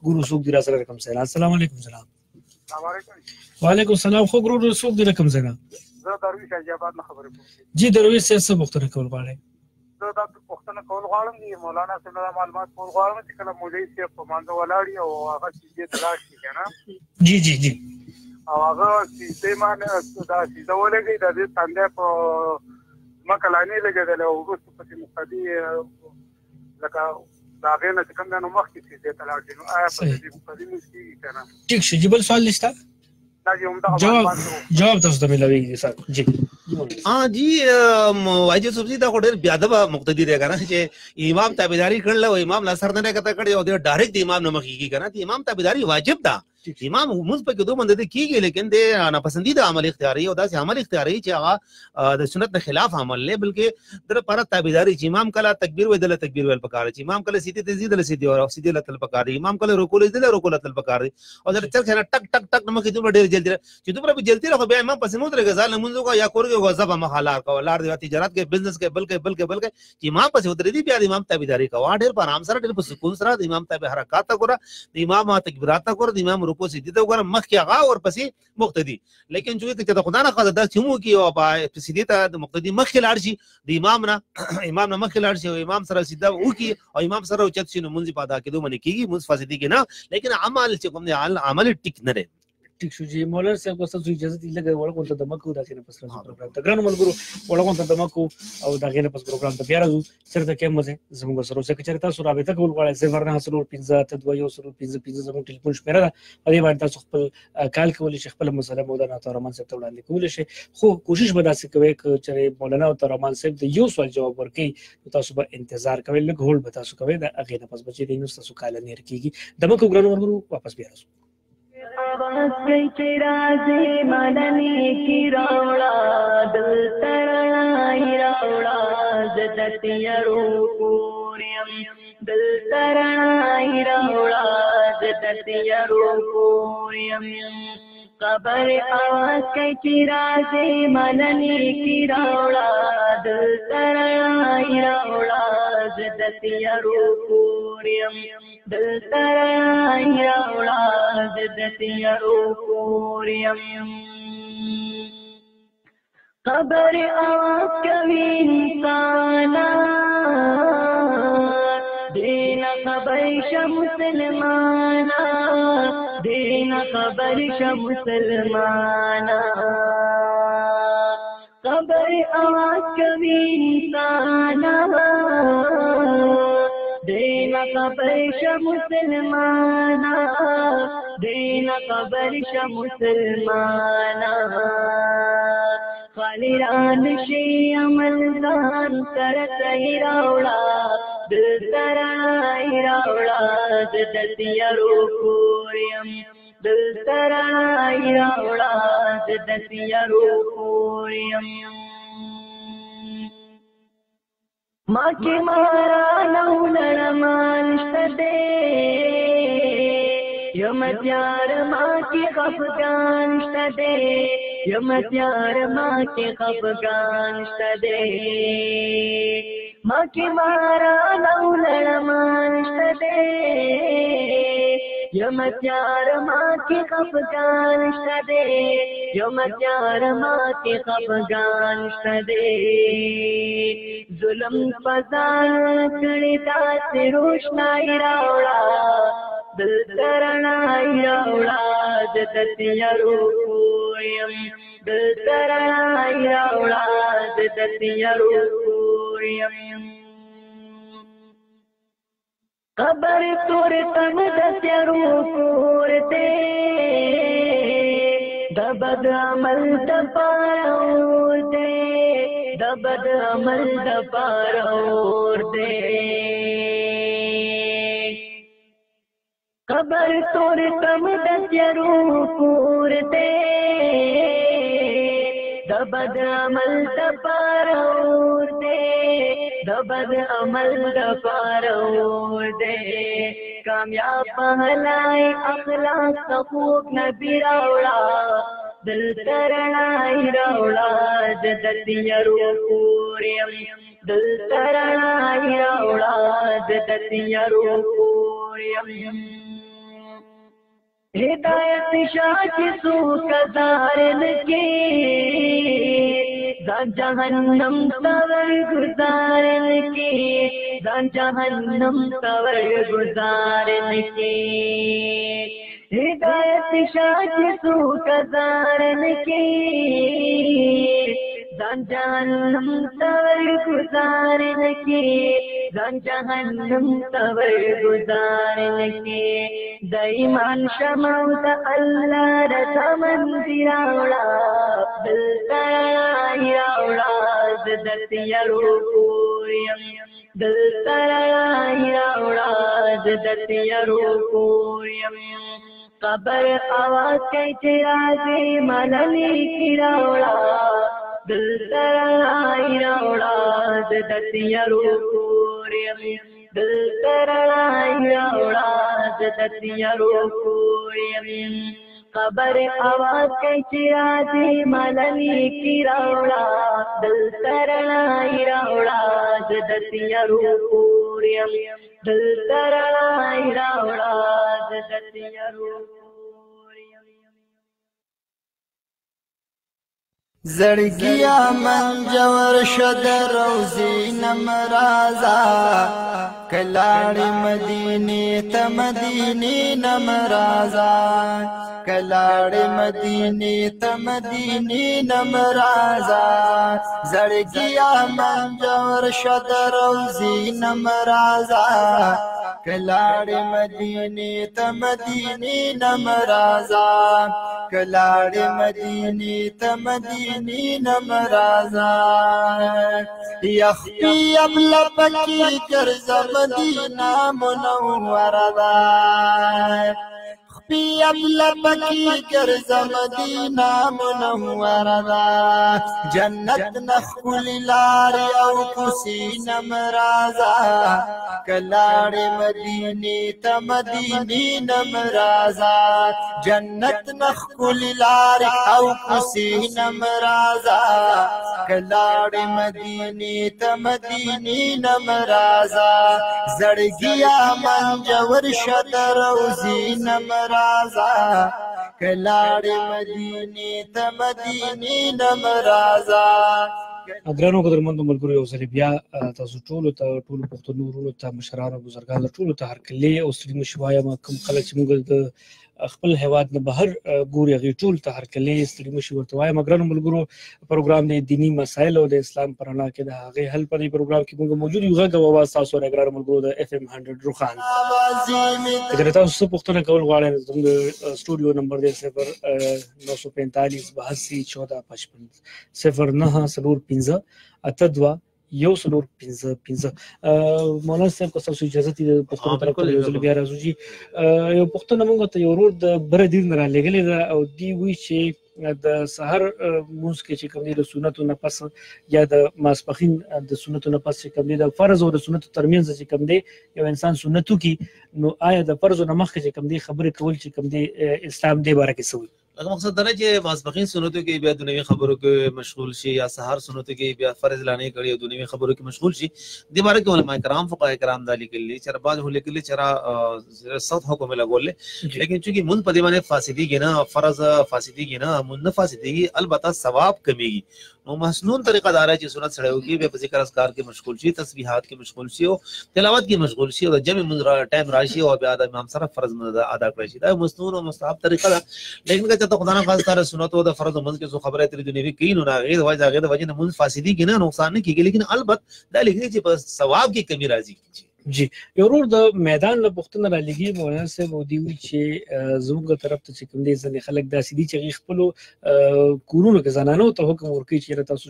ګورو څوک دی را سره رقم سره. السلام علیکم. سلام. وعلیکم السلام. خو ګورو څوک دی رقم سره؟ زه درویش حاجي آباد نه خبرې کوم جی. درویش صاحب څه پوښتنه کول غواړئ؟ زه دا پوښتنه کول غواړم چې مولانا صاحب دا معلومات کول غواړم چې کله مولوي صاحب په مانځه ولاړ او هغه سجدې ته لاړ شي که نه؟ جی جی جی. او هغه سجدې باندې دا سجده ولګوي، د دې تندی په ځمکه لا نه لګېدلی او وروسته پسې مقتدي لکه د هغې نه چې کوم دی نو مخکې سجدې ته لاړ شي، نو آیا په دې مقتدي مونځ کېږي که نه؟ ټیک شو جی. بل سوال نشته؟ جواب تاسو ته ملاویږي سر جی. جی واجب صاحب دا خو ډېر بیا ادبه مقتدي دی که نه، چې امام تابعداري کړله او امام لا سر نه کته کړی او ډایرکټ د امام نه مخکې کېږي که نه. امام تابعداري واجب ده، امام موږ په کې دوه باندې کیږي، لیکن د ناپسندیده عمل اختیاري او داسې عمل اختیاري چې هغه د سنت نه خلاف عمل نه، بلکې در لپاره تابعداري چې امام کله تکبیر وای دله تکبیر ویل پکار، چې امام کله سیدی ته ځي دله سیدی او سیدی لتل پکار، امام کله رکوع له دله رکوع لتل پکار، او در چل کنه ټک ټک ټک مخې دومره ډېر جلدی چې دومره به جلدی راخو بیا امام پسې مو درګه ځان مونږ کو یا کور کې غضب مخ لار کو لار دی تجارت کې بزنس کې بلکې بلکې بلکې چې امام پسې ودرې دی بیا د امام تابعداري کوه، ډېر په آرام سره ډېر په سکون سره د امام تابع حرکات وکړه، د امام تکبیرات وکړه، د امام رکوع سجدي ته وګوره مخکې هغه ورپسې مقتدي. لیکن چې چې د خدا نه خاطر دا چې مو کې او په سجدي ته د مقتدي مخکې لاړ شي، د امام نه امام نه مخکې لاړ شي او امام سره سجده وکړي او امام سره اوچت شي، نو مونځ په ادا کېدو باندې کېږي، مونځ فاسدي کې نه، لیکن عمل چې کوم دی عمل ټیک نه دی. ټیک شو جی. مولانا صاحب تاسو اجازه دی لږه وړه ته دمه کوو، داسې نه پس راځو پروګرام ته. ګرانو ملګرو وړه ته دمه کوو او د هغې نه پس پروګرام ته بیا راځو. چېرته کې مزه زموږ سره اوسئ. که چېرې تاسو رابطه کول غواړئ 094582105 زموږ ټلیفون شمېره ده، په دې باندې تاسو خپل کال کولی شئ، خپله مسله مولانا عطاالرحمن صاحب ته وړاندې کولی شئ. خو کوشش به داسې کوئ که چېرې مولانا عطاالرحمن صاحب د یو سوال جواب ورکوي نو تاسو به انتظار کوئ، لږ هولډ به تاسو کوئ، د هغې نه پس به چې دی نو ستاسو کال نیر کېږي. دمه کوو ګرانو ملګرو، واپس بیا راځو. آواز کوي چې راځي ملنې کې راوړه، دلته رڼایي راوړه، زه د تیارو کور یم، دلته رڼایي راوړه، زه د تیارو کور یم. قبر آواز کوي چې راځي ملنې کې راوړه، دلته رڼایي راوړه، زه د تیارو کور یم، دلته رڼایي راوړه، زه د تیارو کور یم. قبر آواز کوي انسانا، دین خبر شه مسلمانا، دین خبر شه مسلمانا. قبر آواز کوي انسانا، دین خبر شه مسلمانا، دین خبر شه مسلمانا. خالی ران شي عمل ځان سره صحیح راوړه، دلته رڼایي راوړه، زه د تیارو کور یم، دلته رڼایي راوړه، زه د تیارو کور یم. ما کې ماران او لړمان شته دی، یم تیار ما کې خفګان شته دی، یم تیار ما کې خفګان شته دی. ما کې ماران او لړمان شته دی، یم تیار ما کې خفګان شته دی، یم تیار ما کې خفګان شته دی. ظلم په ځان کړی داسې روښنایي راوړه، دلته رڼایي راوړه، زه د تیارو کور یم، دلته رڼایي راوړه، زه د تیارو کور یم. قبر تور تم د تیارو کور دی، د بد عمل د پاره اور دی، د بد عمل د پاره اور دی. قبر تور تم د تیارو کور دی، د بد عمل د پاره اور دی، د بد عمل د پاره اور دی. کامیاب پهلای اخلاق تخوک نبی راوړه، دلته رڼای راوړه، زه د تیارو کور یم، دلته رڼای راوړه، زه د تیارو کور یم. هدایت شاه چې څوک زار نکې، ځان جهنم ته ورګزار نکې، ځان جهنم ته ورګزار نکې. هدایت شاه چې څوک زار نکې، ځان جهنم ته ورګزار نکې، ځان جهنم ته ورګزار نکې. د ایمان شمع د الله رضامندي راوړه، دلته رڼای راوړه، زه د تیارو کور یم، دلته رڼای راوړه، زه د تیارو کور یم. قبر آواز کوي چې راځي ملني کی راوړه، دلته رڼای راوړه، زه د تیارو کور یم، دلته رڼای راوړه، زه د تیارو کور یم. قبر آواز کوي چې راځي ملني کی راوړه، دلته رڼای راوړه، زه د تیارو کور یم، دلته رڼای راوړه، زه د تیارو کور یم. زړګیا منجور شد روزی نمرازا، کلاړ مدینه ته مدینه نمرازا، کلاړ مدینه ته مدینه نمرازا. زړګیا منجور شد روزی نمرازا، کلاړ مدینه ته مدینه نمرازا، کلاړ مدینه ته مدینه نمرازا. یخپی ابل پکی ګرځه مدینه منوره ده، خپی ابل پکی ګرځه مدینه منوره ده. جنت نخکل لارې او کوسې نمرازا، کلاړ مدینه ته مدینه نمرازا. جنت نخکل لارې او کوسې نمرازا، کلاړ مدینه ته مدینه نمرازا. زړګیا منجور شد روزی نمرازا، کلاړ مدینه ته مدینه نمرازا. ګرانو قدرمندو ملګرو، یو ځل بیا تاسو ټولو ته، ټولو پښتنو وروڼو ته، مشرانو، بزرګانو، ټولو ته هرکلی او ستړي مه شي وایم. کوم خلک چې موږ د خپل هیواد نه بهر ګوري، هغې ټول ته هرکلی ستړي مه شي ورته وایم. ګرانو ملګرو، پروګرام دی دیني مسایل او د اسلام په رڼا کې د هغې حل. په دې پروګرام کې موږ موجود یو. غږ او اواز تاسو سره ګرانو ملګرو د اف ام 100 روښان. که چېرې تاسو څه پوښتنه کول غواړئ، زموږ سټوډیو نمبر دی 0 945 82 14 55، 0 9 4 5 8 2 1 4 5 5. مولانا صاحب، که تاسو اجازه دي، د پښتنو طرف ته یو ځل بیا راځو جی. یو پښتنه موږ ته یو ورور د بره دیر نه رالیږلې ده او دی وی چې د سحر مونځ کې چې کوم دی د سنتو نه پس یا د ماسپخین د سنتو نه پس چې کوم دی د فرض او د سنتو ترمنځ چې کوم دی یو انسان سنتو کې، نو آیا د فرض نه مخکې چې کوم دی خبرې کول چې کوم دی اسلام دی باره کې څه وایي؟ لکه مقصد دا نه چې ماسپخین سنتو کې بیا دنیوي خبرو کې مشغول شي، یا سحر سنتو کې بیا فرض لا نه کړي او دنیوي خبرو کې مشغول شي. دې باره کې علما کرام، فقهای کرام دا لیکلي چې بعض هو لیکلي چې را سخت حکم لګول، لیکن چونکه مونږ په دې باندې فاسدیږي نه، فرض فاسدیږي نه، مونږ نه فاسدیږي، البته ثواب کمیږي. نو مسنون طریقه دار ہے چې سنت سره وکي، بیا په ذکر اذکار کې مشغول شي، تسبیحات کې مشغول شي او تلاوت کې مشغول شي، او د جمع مونږ ټایم راشي او بیا د امام سره فرض مونږ ادا کړی شي. دا مسنون او مستحب طریقه ده. لیکن که چېرته خدا نه خواسته سنت او د فرض مونږ کې څه خبره ترې دنیوي کوي، نو هغې د وجې، هغې د وجې نه مونږ فاسدیږي نه، نقصان نه کیږي، لیکن البته دا لیکلي چې په ثواب کې کمی راځي. جی، یو ورور د میدان له پوښتنه را لېږي مولانا صاحب، او دی وایي چې زموږ طرف ته چې کوم دی ځینې خلک داسې دي چې هغوی خپلو کورونو کې زنانو ته حکم ورکوي چې یاره تاسو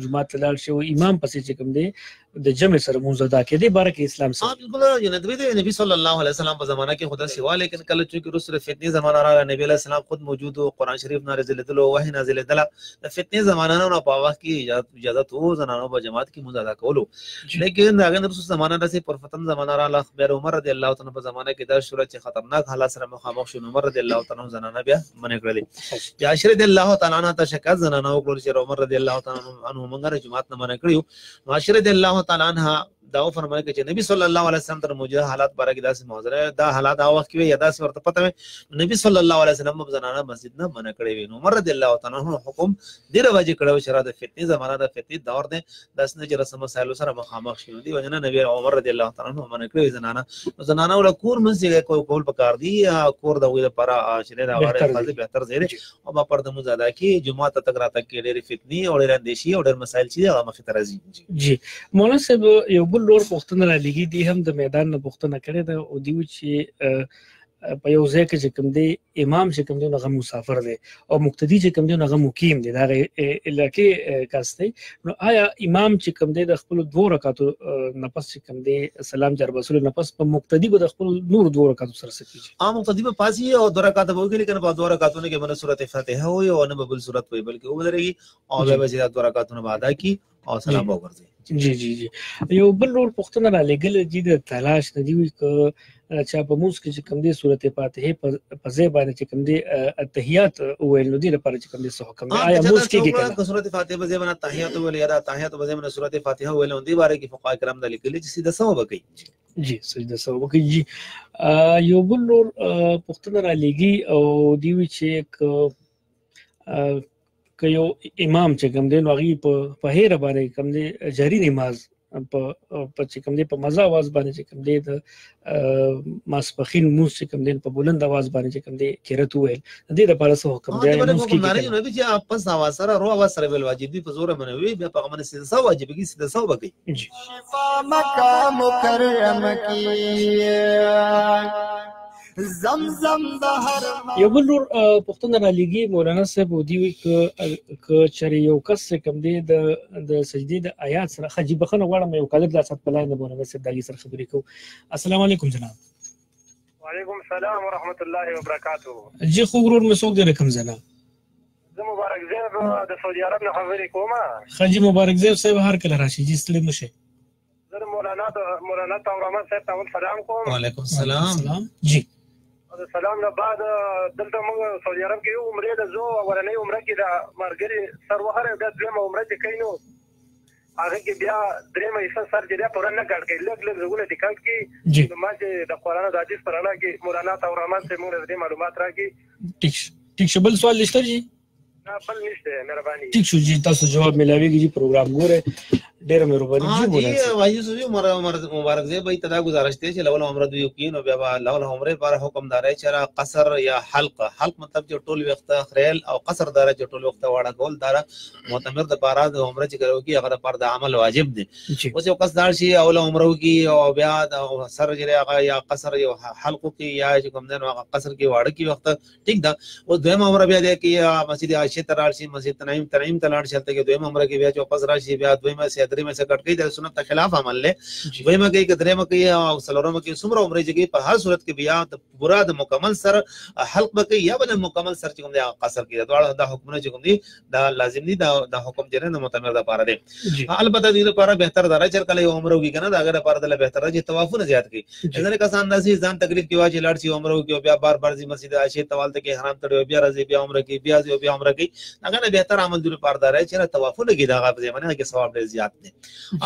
جومات ته لاړ شئ او امام پسې چې کوم دی د جمع سره مونځ ادا کړي، دې باره کې اسلام څه؟ بالکل، یعنی دوی د نبی صلی الله علیه وسلم په زمانہ کې خدا سوا، لیکن کله چې وروسته فتنې زمانہ راغله، نبی علیه السلام خود موجود وو، قرآن شریف نازلېدلو، وحی نازلېدله، د فتنې زمانہ نه په وخت کې اجازه وو زنانو په جماعت کې مونځ ادا کولو. لیکن د هغې نه وروسته زمانہ داسې پر فتن زمانہ راغله، بیا عمر رضی الله تعالی په زمانہ کې دا شوله چې خطرناک حالات سره مخامخ شو، عمر رضی الله تعالی زنانه بیا منع کړلې. بیا عائشہ رضی الله تعالی عنها ته شکایت زنانه وکړل چې عمر رضی الله تعالی عنه مونږ جماعت نه منع کړیو. نو عائشہ رضی الله تعالی عنها دا فرمایي چې نبی صلی الله علیه وسلم تر موجوده حالات باره کې داسې معذره دا حالات هغه وخت کې یا داسې ورته پته وي، نبی صلی الله علیه وسلم په زنانه مسجد نه منع کړی وي. نو عمر رضی الله تعالی عنہ حکم دی رواج کړو چې را د فتنې زمانہ د فتنې دور دی، داسې نه چې رسم مسائل سره مخامخ شي. دی وجنه نبی عمر رضی الله تعالی عنہ منع کړی زنانه. زنانه ول کور منځ کې کول پکار دی، کور د وی لپاره چې دا غواړي بهتر ځای دی او ما پر د مونږ ادا کې جمعه ته تک راته کې ډېر فتنې او ډېر اندیشي او ډېر مسائل چې هغه مخې ته راځي. جی مولانا صاحب، یو بل لور پوښتنه را لېږي، دی هم د میدان نه پوښتنه کړې ده او دی چې په یو ځای کې چې کوم دی امام چې کوم دی هغه مسافر دی او مقتدی چې کوم دی هغه مقیم دی، دا علاقې کس دی، نو آیا امام چې کوم دی د خپل دوو رکعاتو نه پس چې کوم دی سلام جار بسول نه پس په مقتدی به د خپل نور دوو رکعاتو سره څه کیږي؟ عام مقتدی به پاسي او دوه رکعات به وکړي، لیکن په دوه رکعاتونو کې باندې سورته فاتحه وي او نه به بل سورت وي، بلکې وبدرېږي او بیا به چې دوه رکعاتونه به ادا کړي او سلام به وګرځي. جی جی جی یو بل ورور پوښتنه را لېږلې جی د تلاش نه دی وي که چا په مونځ کې چې کوم دی سورته فاتحه په ځای باندې چې کوم دی التحیات وویل، نو دې لپاره چې کوم دی څه حکم دی؟ آیا مونځ کېږي که نه؟ سورته فاتحه په ځای باندې التحیات وویل یا التحیات په ځای باندې سورته فاتحه وویل، نو دې باره کې فقها کرام دا لیکلي چې سیده سهو به کوي. جی سجده سهو به کوي. جی یو بل ورور پوښتنه را لېږي او دی وي چې که یو امام چې کوم دی نو هغې په هېره باندې کوم دی جهري نماز په چې کوم دی په مزه اواز باندې چې کوم دی د ماسپښین لمونځ چې کوم دی په بلند اواز باندې چې کوم دی قرات وویل، د دې لپاره څه حکم دی؟ لمونځ کېږي که نه؟ نبی چې پس اواز سره رو اواز سره ویل واجب دي، په زوره باندې وي بیا په هغه باندې سجده سهو واجب کېږي، سجده سهو به کوي. شفا مکه مکرم کې زمزم د هر یو بل لور پوښتنه را لېږي مولانا صاحب او دی وی که چېرې یو کس چې کوم دی د سجدې د آیات سره ښه جي بخښنه غواړم، یو کالر د سات په لاین مولانا صاحب د هغې سره خبرې کوو. السلام علیکم جناب. وعلیکم السلام ورحمت الله وبرکاته. جی خو ورور مې څوک دی رقم زنه؟ زه مبارک زیب د سعودي عرب نه خبرې کوم. ښه جي مبارک زیب صاحب هر کله راشي جي، ستړي مه شئ. زه مولانا عطاالرحمن صاحب ته اول سلام کوم. وعلیکم السلام. جی د سلام نه بعد دلته موږ سعودي عرب کې یو عمرې له ځو، اولنۍ عمره کې د ملګري سر وخوره، بیا دویمه عمره چې کوي نو هغه کې بیا درېیمه حصه سر چې دی پوره نه کټ کوي، لږ لږ ځایونه چې کټ کړي. نو ما چې د قرآن او د حدیث په رڼا کې مولانا عطاالرحمن صاحب موږ له دې معلومات راکړي. ټیک شو. بل سوال نشته جی؟ نه بل نشته، مهرباني. ټیک شو جی، تاسو جواب ملاویږي جی، پروګرام ګوره، ډیره مهرباني جی. مولانا صاحب واجب صاحب مبارک زی بھائی تدا گزارش دی چې لول عمره دوی کې نو بیا لول عمره لپاره حکم دار چې را قصر یا حلق، حلق مطلب چې ټول وخت خریل او قصر دار چې ټول وخت واړه کول دار معتمر د پاره د عمره چې کوي کې هغه د پاره د عمل واجب دی. اوس یو کس دار شي اول عمره کې او بیا د سر چې هغه یا قصر یا حلق کې یا چې کوم دی نو هغه قصر کې واړه کې وخت ټیک ده. او دویم عمره بیا دی کې مسجد عائشه ته لاړ شي، مسجد تنعیم ته لاړ شي، هلته کې دویم عمره کې بیا چې واپس راشي بیا دویمه سي درېیمه سي کټ کوي، د سنت خلاف عمل دی. دویمه کوي که درېیمه کوي او څلورمه کوي، څومره عمرې چې کوي په هر صورت کې بیا د پوره د مکمل سر حلق به کوي یا به د مکمل سر چې کوم دی هغه قصر کوي. دواړه دا حکمونه چې کوم دي دا لازم دي، دا حکم چې نه معتمر دپاره دی. البته دې لپاره بهتر ده چې کله یو عمره وکړي که نه، د هغې لپاره دله بهتر ده چې طوافونه زیات کړي. ځینې کسان داسې ځان تکلیف کې واچي لاړ شي عمره وکړي او بیا بار بار ځي مسجد عائشې ته هلته کې احرام تړي بیا راځي بیا عمره کوي بیا ځي بیا عمره کوي. هغه نه بهتر عمل دې لپاره دا دی چې طوافونه کوي، د هغه په ځای باندې هغه ثواب ډېر زیات دی.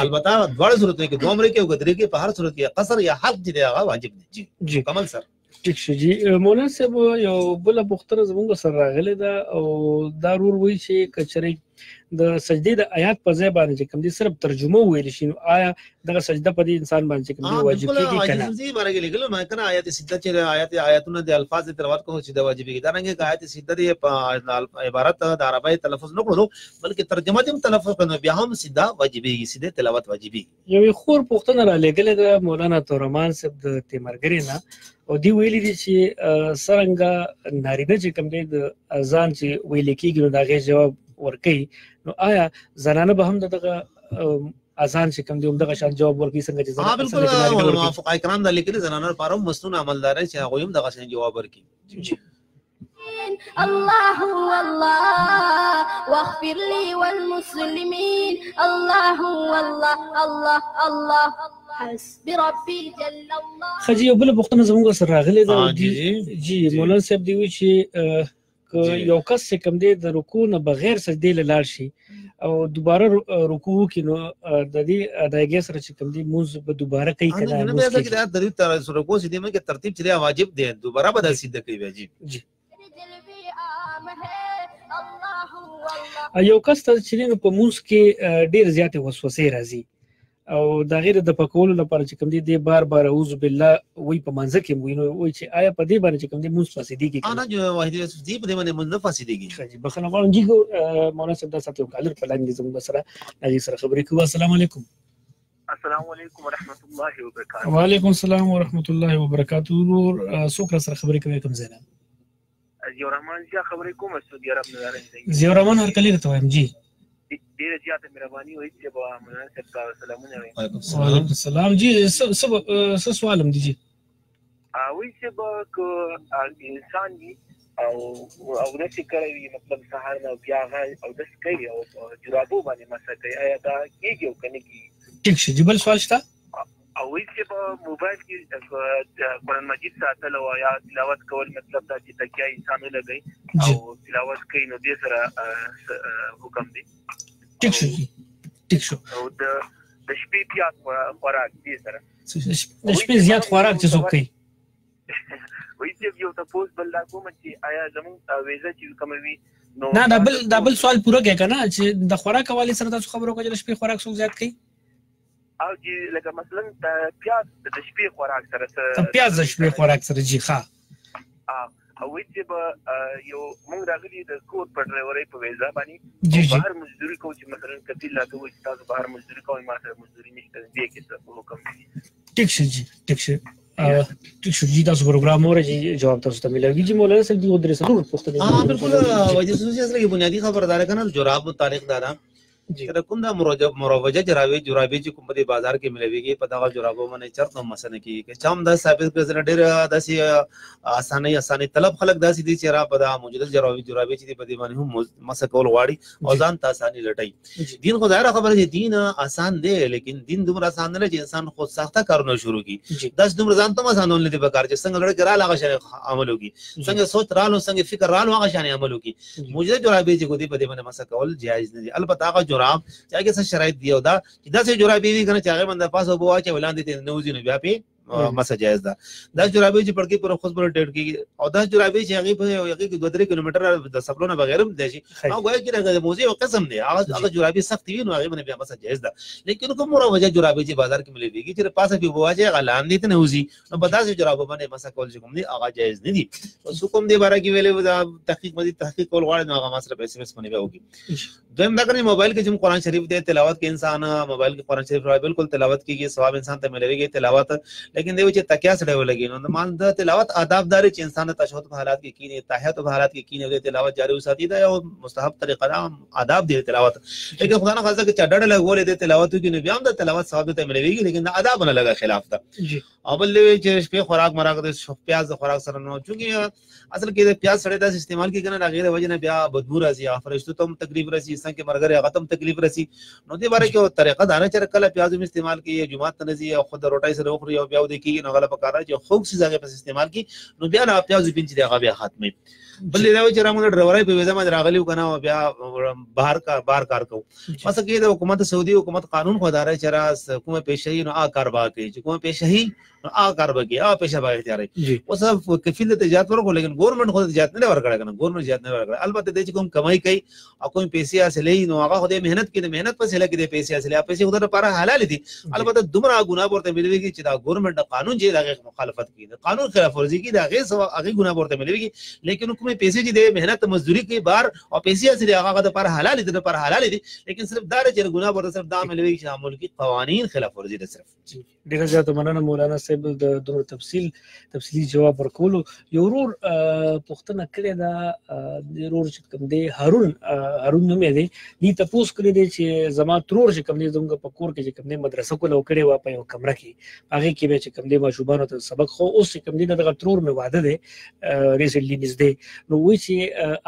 البته دواړه صورتونو کې دوه عمرې کې او درې کې په هر صورت کې قصر یا حلق چې دی هغه واجب دی. جی مکمل سر. ټیک شو جی. مولانا صاحب یو بله پوښتنه زموږ سره راغلې ده او دا ورور وایي چې که چېرې د سجدې د آیات په ځای باندې چې کوم دی صرف ترجمه وویل شي، نو آیا دغه سجده په دې انسان باندې چې کوم دی واجب کېږي که نه؟ زی باره کې لیکلو ما کنه آیات سجده چې آیاتونه د الفاظ تلاوت کوو چې دا واجب کېږي. دا رنګه که آیات سجده دی په عبارت د عربی تلفظ نه کړو بلکې ترجمه دې هم تلفظ کړو بیا هم سجده واجبېږي، سجده تلاوت واجبېږي. یوې خور پوښتنه را لېږلې ده مولانا تورمان صاحب د تیمرګرې نه او دی ویلي دي چې څرنګه نارینه چې کوم دی د اذان چې ویل کېږي نو د هغې جواب ورکوي، نو آیا زنانه به هم د دغه اذان چې کوم دی هم دغه شان جواب ورکړي څنګه چې زنانه؟ بالکل، علماء فقهای کرام دا لیکلي زنانو لپاره هم مسنون عمل دار چې هغوی هم دغه شان جواب ورکړي. جی. الله الله واغفر لي والمسلمين الله الله الله الله حسبي ربي جل الله. خجی یو بل پوښتنه زموږ سره راغلې ده. جی مولانا صاحب دی وی چې که یو کس چې کوم دی د رکوع نه بغیر سجدې له لاړ شي او دوباره رکوع وکړي نو د دې ادایګۍ سره چې کوم دی مونځ به دوباره کوي که نه؟ نه بیا ځکه دا د دې رکوع سجدې مخکې ترتیب چې دی واجب دی، دوباره به دا سجده کوي بیا. جی جی. یو کس ته چې نو په مونځ کې ډېر زیاتې وسوسې راځي او د هغې د دفع کولو لپاره چې کوم دی دی بار بار اعوذ بالله وایي په مانځه کې وایي، نو وایي چې آیا په دې باندې چې کوم دی مونځ فاسدېږي؟ نه واحد دی په دې باندې مونځ نه فاسدېږي. ښه جي، بخښنه غواړم جي. مولانا صاحب دا ساعت یو کالر په لاین کې زموږ سره هغې سره خبرې کوو. السلام علیکم. السلام علیکم ورحمت الله وبرکاته. وعلیکم السلام ورحمت الله وبرکاته. ورور څوک را سره خبرې کوي، کوم ځای نه؟ ضیاء الرحمن ضیاء خبرې کوم، سعودي عرب نه راغلی. ضیاء الرحمن هرکلی درته وایم. جی ډیره زیاته مهرباني وایي چې مولانا صاحب ته سلامونه وایم. وعلیکم السلام. جی څه سوال هم دي؟ جی وایي چې که انسان وي او اودس یې کړی وي، مطلب سهار نه بیا هغه اودس کوي او جرابو باندې مسح کوي، آیا دا کېږي او که نه کېږي؟ ټیک شو جی. بل سوال شته؟ او وایي چې په موبایل کې قرآن مجید ساتل او یا تلاوت کول، مطلب دا چې تکیه انسان ولګوي او تلاوت کوي نو دې سره حکم دی. ټیک شو جی، ټیک شو. او د شپې پیاز خوراک دې سره، د شپې زیات خوراک چې څوک کوي. وایي چې یو تپوس بل دا کوم چې آیا زمونږ ویزه چې کومه وي نو نه دا بل سوال پوره کړئ که نه چې د خوراک حوالې سره تاسو خبرو کوئ چې د شپې خوراک څوک زیات کوي؟ او چې لکه مثلا پیاز د شپې خوراک سره، پیاز د شپې خوراک سره. جی ښه. او وایي چې به یو مونږ راغلي د کور په ډرایورۍ په ویزا باندې بهر مزدوري کوو، چې مثلا کفیل راته وایي چې تاسو بهر مزدوري کوئ، ما سره مزدوري نشته، دې کې څه حکم دی؟ ټیک شو جی، ټیک شو، ټیک شو جی. تاسو پروګرام اورئ جی، جواب تاسو ته ملوي جی. مولانا صاحب دی درې څلور پوښتنې. بالکل وجه سوزي اصل کې بنیادي خبردار کنه جراب متعلق دا چې کوم دا مروجه جرابې چې کوم په دې بازار کې ملويږي په دغه جرابو باندې چرته هم مسله کیږي. که چا هم دا ثابت کړي ډېر داسې اسانۍ طلب خلک داسې دي چې را په دا موجوده جرابې چې دي په دې باندې هم مسه کول غواړي او ځان ته اساني لټوي. دین خو ظاهره خبره چې دین اسان دی، لیکن دین دومره اسان نه دی چې انسان خود ساخته کارونه شروع کړي. داسې دومره ځان ته هم اسانول نه دی پکار چې څنګه لړ کې راله هغه شان عمل وکړي، څنګه سوچ رالو څنګه فکر رالو هغه شان عمل وکړي. موجوده جرابې چې کوي په دې باندې مسه کول جایز نه دي. البته هغه جراب چې هغه څه شرایط دی او دا چې داسې جرابې وي کنه چې هغه باندې پاسه اوبه واچوي ولاندې ته نه وځي نو بیا پې مسه جایز ده. دا جرابې چې پړکې پر خود پر ټیټ کېږي او دا جرابې چې هغې په هغې کې 2-3 کیلومتره د سفرونو بغیر هم دی شي، او ګویا چې د موزې یو قسم دی، هغه جرابې سختې وي نو هغې باندې بیا مسه جایز ده. لیکن کوم مروجه جرابې چې بازار کې ملويږي چې پاسه پې اوبه واچوي هغه لاندې ته نه وځي نو په داسې جرابو باندې مسه کول چې کوم دی هغه جایز نه دي. اوس کوم دې باره کې ویلې دا تحقیق مزید تحقیق کول غواړي نو هغه ما سره په اس ام اس باندې بیا وکړي. دویم دا کنه موبایل کې چې قرآن شریف دی تلاوت کې انسان موبایل کې قرآن شریف را بالکل تلاوت کیږي، ثواب انسان ته ملويږي تلاوت، لیکن دی چې تکیا سره ولګي نو مان د تلاوت آداب دار چې انسان د تشهد په حالات کې کینی، تحیات په حالات کې کینی او د تلاوت جاری وساتي، دا یو مستحب طریقه ده، آداب دی تلاوت. لیکن خدا نه خاصه کې چډړ لګولې د تلاوت کې نو بیا هم د تلاوت ثواب ته ملويږي، لیکن د آداب نه لګا خلاف ده. او بل دی چې شپې خوراک مراک د پیاز د خوراک سره نو چونکه اصل کې د پیاز سره داسې استعمال کیږي نه غیر وجه نه بیا بدبو راځي، فرشتو ته هم تکلیف رسی، څنګه مرګره هغه ته هم تکلیف رسی. نو دې باره کې یو طریقه دا نه چې کله پیاز هم استعمال کړي جومات ته نه ځي او خود روټۍ سره وخوري او بیا ودې کېږي نو هغه په کار چې خوږ څیز هغې پسې استعمال کړي نو بیا نه پیاز پین چې دی هغه بیا ختموي. بل دا چې موږ ډرایورۍ په ویزه باندې راغلي وو که نه بیا بهر کار کوو. اصل کې د حکومت سعودي حکومت قانون خو دا دی چې راس کومه پیشه یي نو هغه کار به کوي، چې کومه پیشه یي نو هغه کار به کوي، هغه پیشه به اختیاروي. اوس کفیل د تجارت ورکړو لیکن ګورنمنټ خو تجارت نه ورکړی که نه، ګورنمنټ تجارت نه ورکړی. البته دی چې کوم کمای کوي او کوم پیسې حاصلوي نو هغه خو د محنت کې د محنت په وسیله کې د پیسې حاصلوي، هغه پیسې خو د لپاره حلال دي. البته دومره ګناه ورته ملويږي چې دا ګورنمنټ د قانون چې د هغې مخالفت کوي، د قانون خلاف ورزي کوي، د هغې هغې ګناه ورته ملويږي. لیکن کومې پیسې چې د محنت مزدوري کوي بار او پیسې حاصلوي هغه د لپاره حلال دي، د لپاره حلال دي، لیکن صرف دا چې ګناه ورته صرف دا ملويږي چې ملکي قوانین خلاف ورزي ده صرف. ډیره زیاته مننه مولانا صاحب. صاحب د دومره تفصیلي جواب ورکولو. یو ورور پوښتنه کړې ده، د ورور چې کوم دی هارون نوم یې دی، دې تپوس کړی دی چې زما ترور چې کوم دی زموږ په کور کې چې کوم دی مدرسه کوله کړې وه په یو کمره کې، هغې کې به چې کوم دی ماشومانو ته سبق، خو اوس چې کوم دی دغه ترور مې واده دی ریسنټلي نږدې، نو وایي چې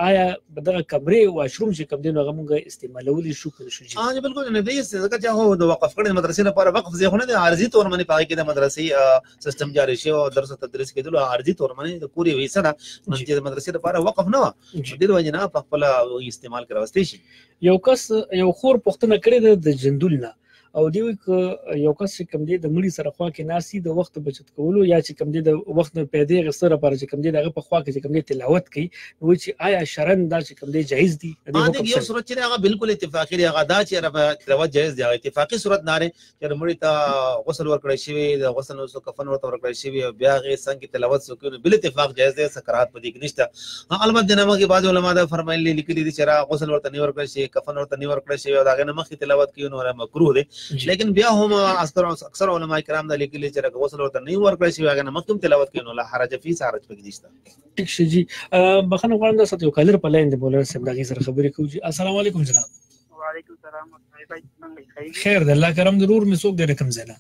آیا دغه کمرې واشروم چې کوم دی نو هغه موږ استعمالولی شو که نه شو؟ جی بالکل نه دی، ځکه چې هغه د وقف کړې مدرسې لپاره وقف ځای خو نه دی، عارضي طور باندې په هغې کې د مدرسې سیستم جاري شوی او درس او تدریس کېدلو عارضي طور باندې د کور یوه حصه ده، چې د مدرسې لپاره وقف نه وه، د دې وجې نه په خپله استعمال کې راوستی شي. یو کس یو خور پوښتنه کړې ده د جندول نه، او دی وایي که یو کس چې کوم دی د مړي سره خوا کې ناست د وخت بچت کولو یا چې کوم دی د وخت نه پیدې اخیستلو لپاره چې کوم دی د هغه په خوا کې چې کوم دی تلاوت کوي، نو وایي چې آیا شرعاً دا چې کوم دی جایز دي؟ یو صورت چې هغه بالکل اتفاقي دی، هغه دا چې تلاوت جایز دی، هغه اتفاقي صورت نه دی چې مړي ته غسل ورکړی شوی، د غسل وروسته کفن ورته ورکړی شوی او بیا هغې څنګ کې تلاوت څوک کوي، نو بل اتفاق جایز دی، څه کراهت په دې کې نشته. البته د نه مخکې بعضې علما دا فرمایلي لیکلي دي چې غسل ورته نه ورکړی شي، کفن ورته نه ورکړی شي او د هغې نه مخکې تلاوت کوي نو مکروه دی. لیکن بیا هم اکثر علما کرام دا لیکلي چې غسل ورته نه ورکړی شي، هغه نه مخکې هم تلاوت کوي نو لا حرج فی، حرج پکې نشته. ټیک شي جی، بخښنه غواړم دا سات یو کالر په لاین دی، مولانا صاحب د هغې سره خبرې کوو جی. السلام علیکم جناب. وعلیکم السلام. خیر دی الله کرم. ضرور مې څوک دی د کوم ځای نه؟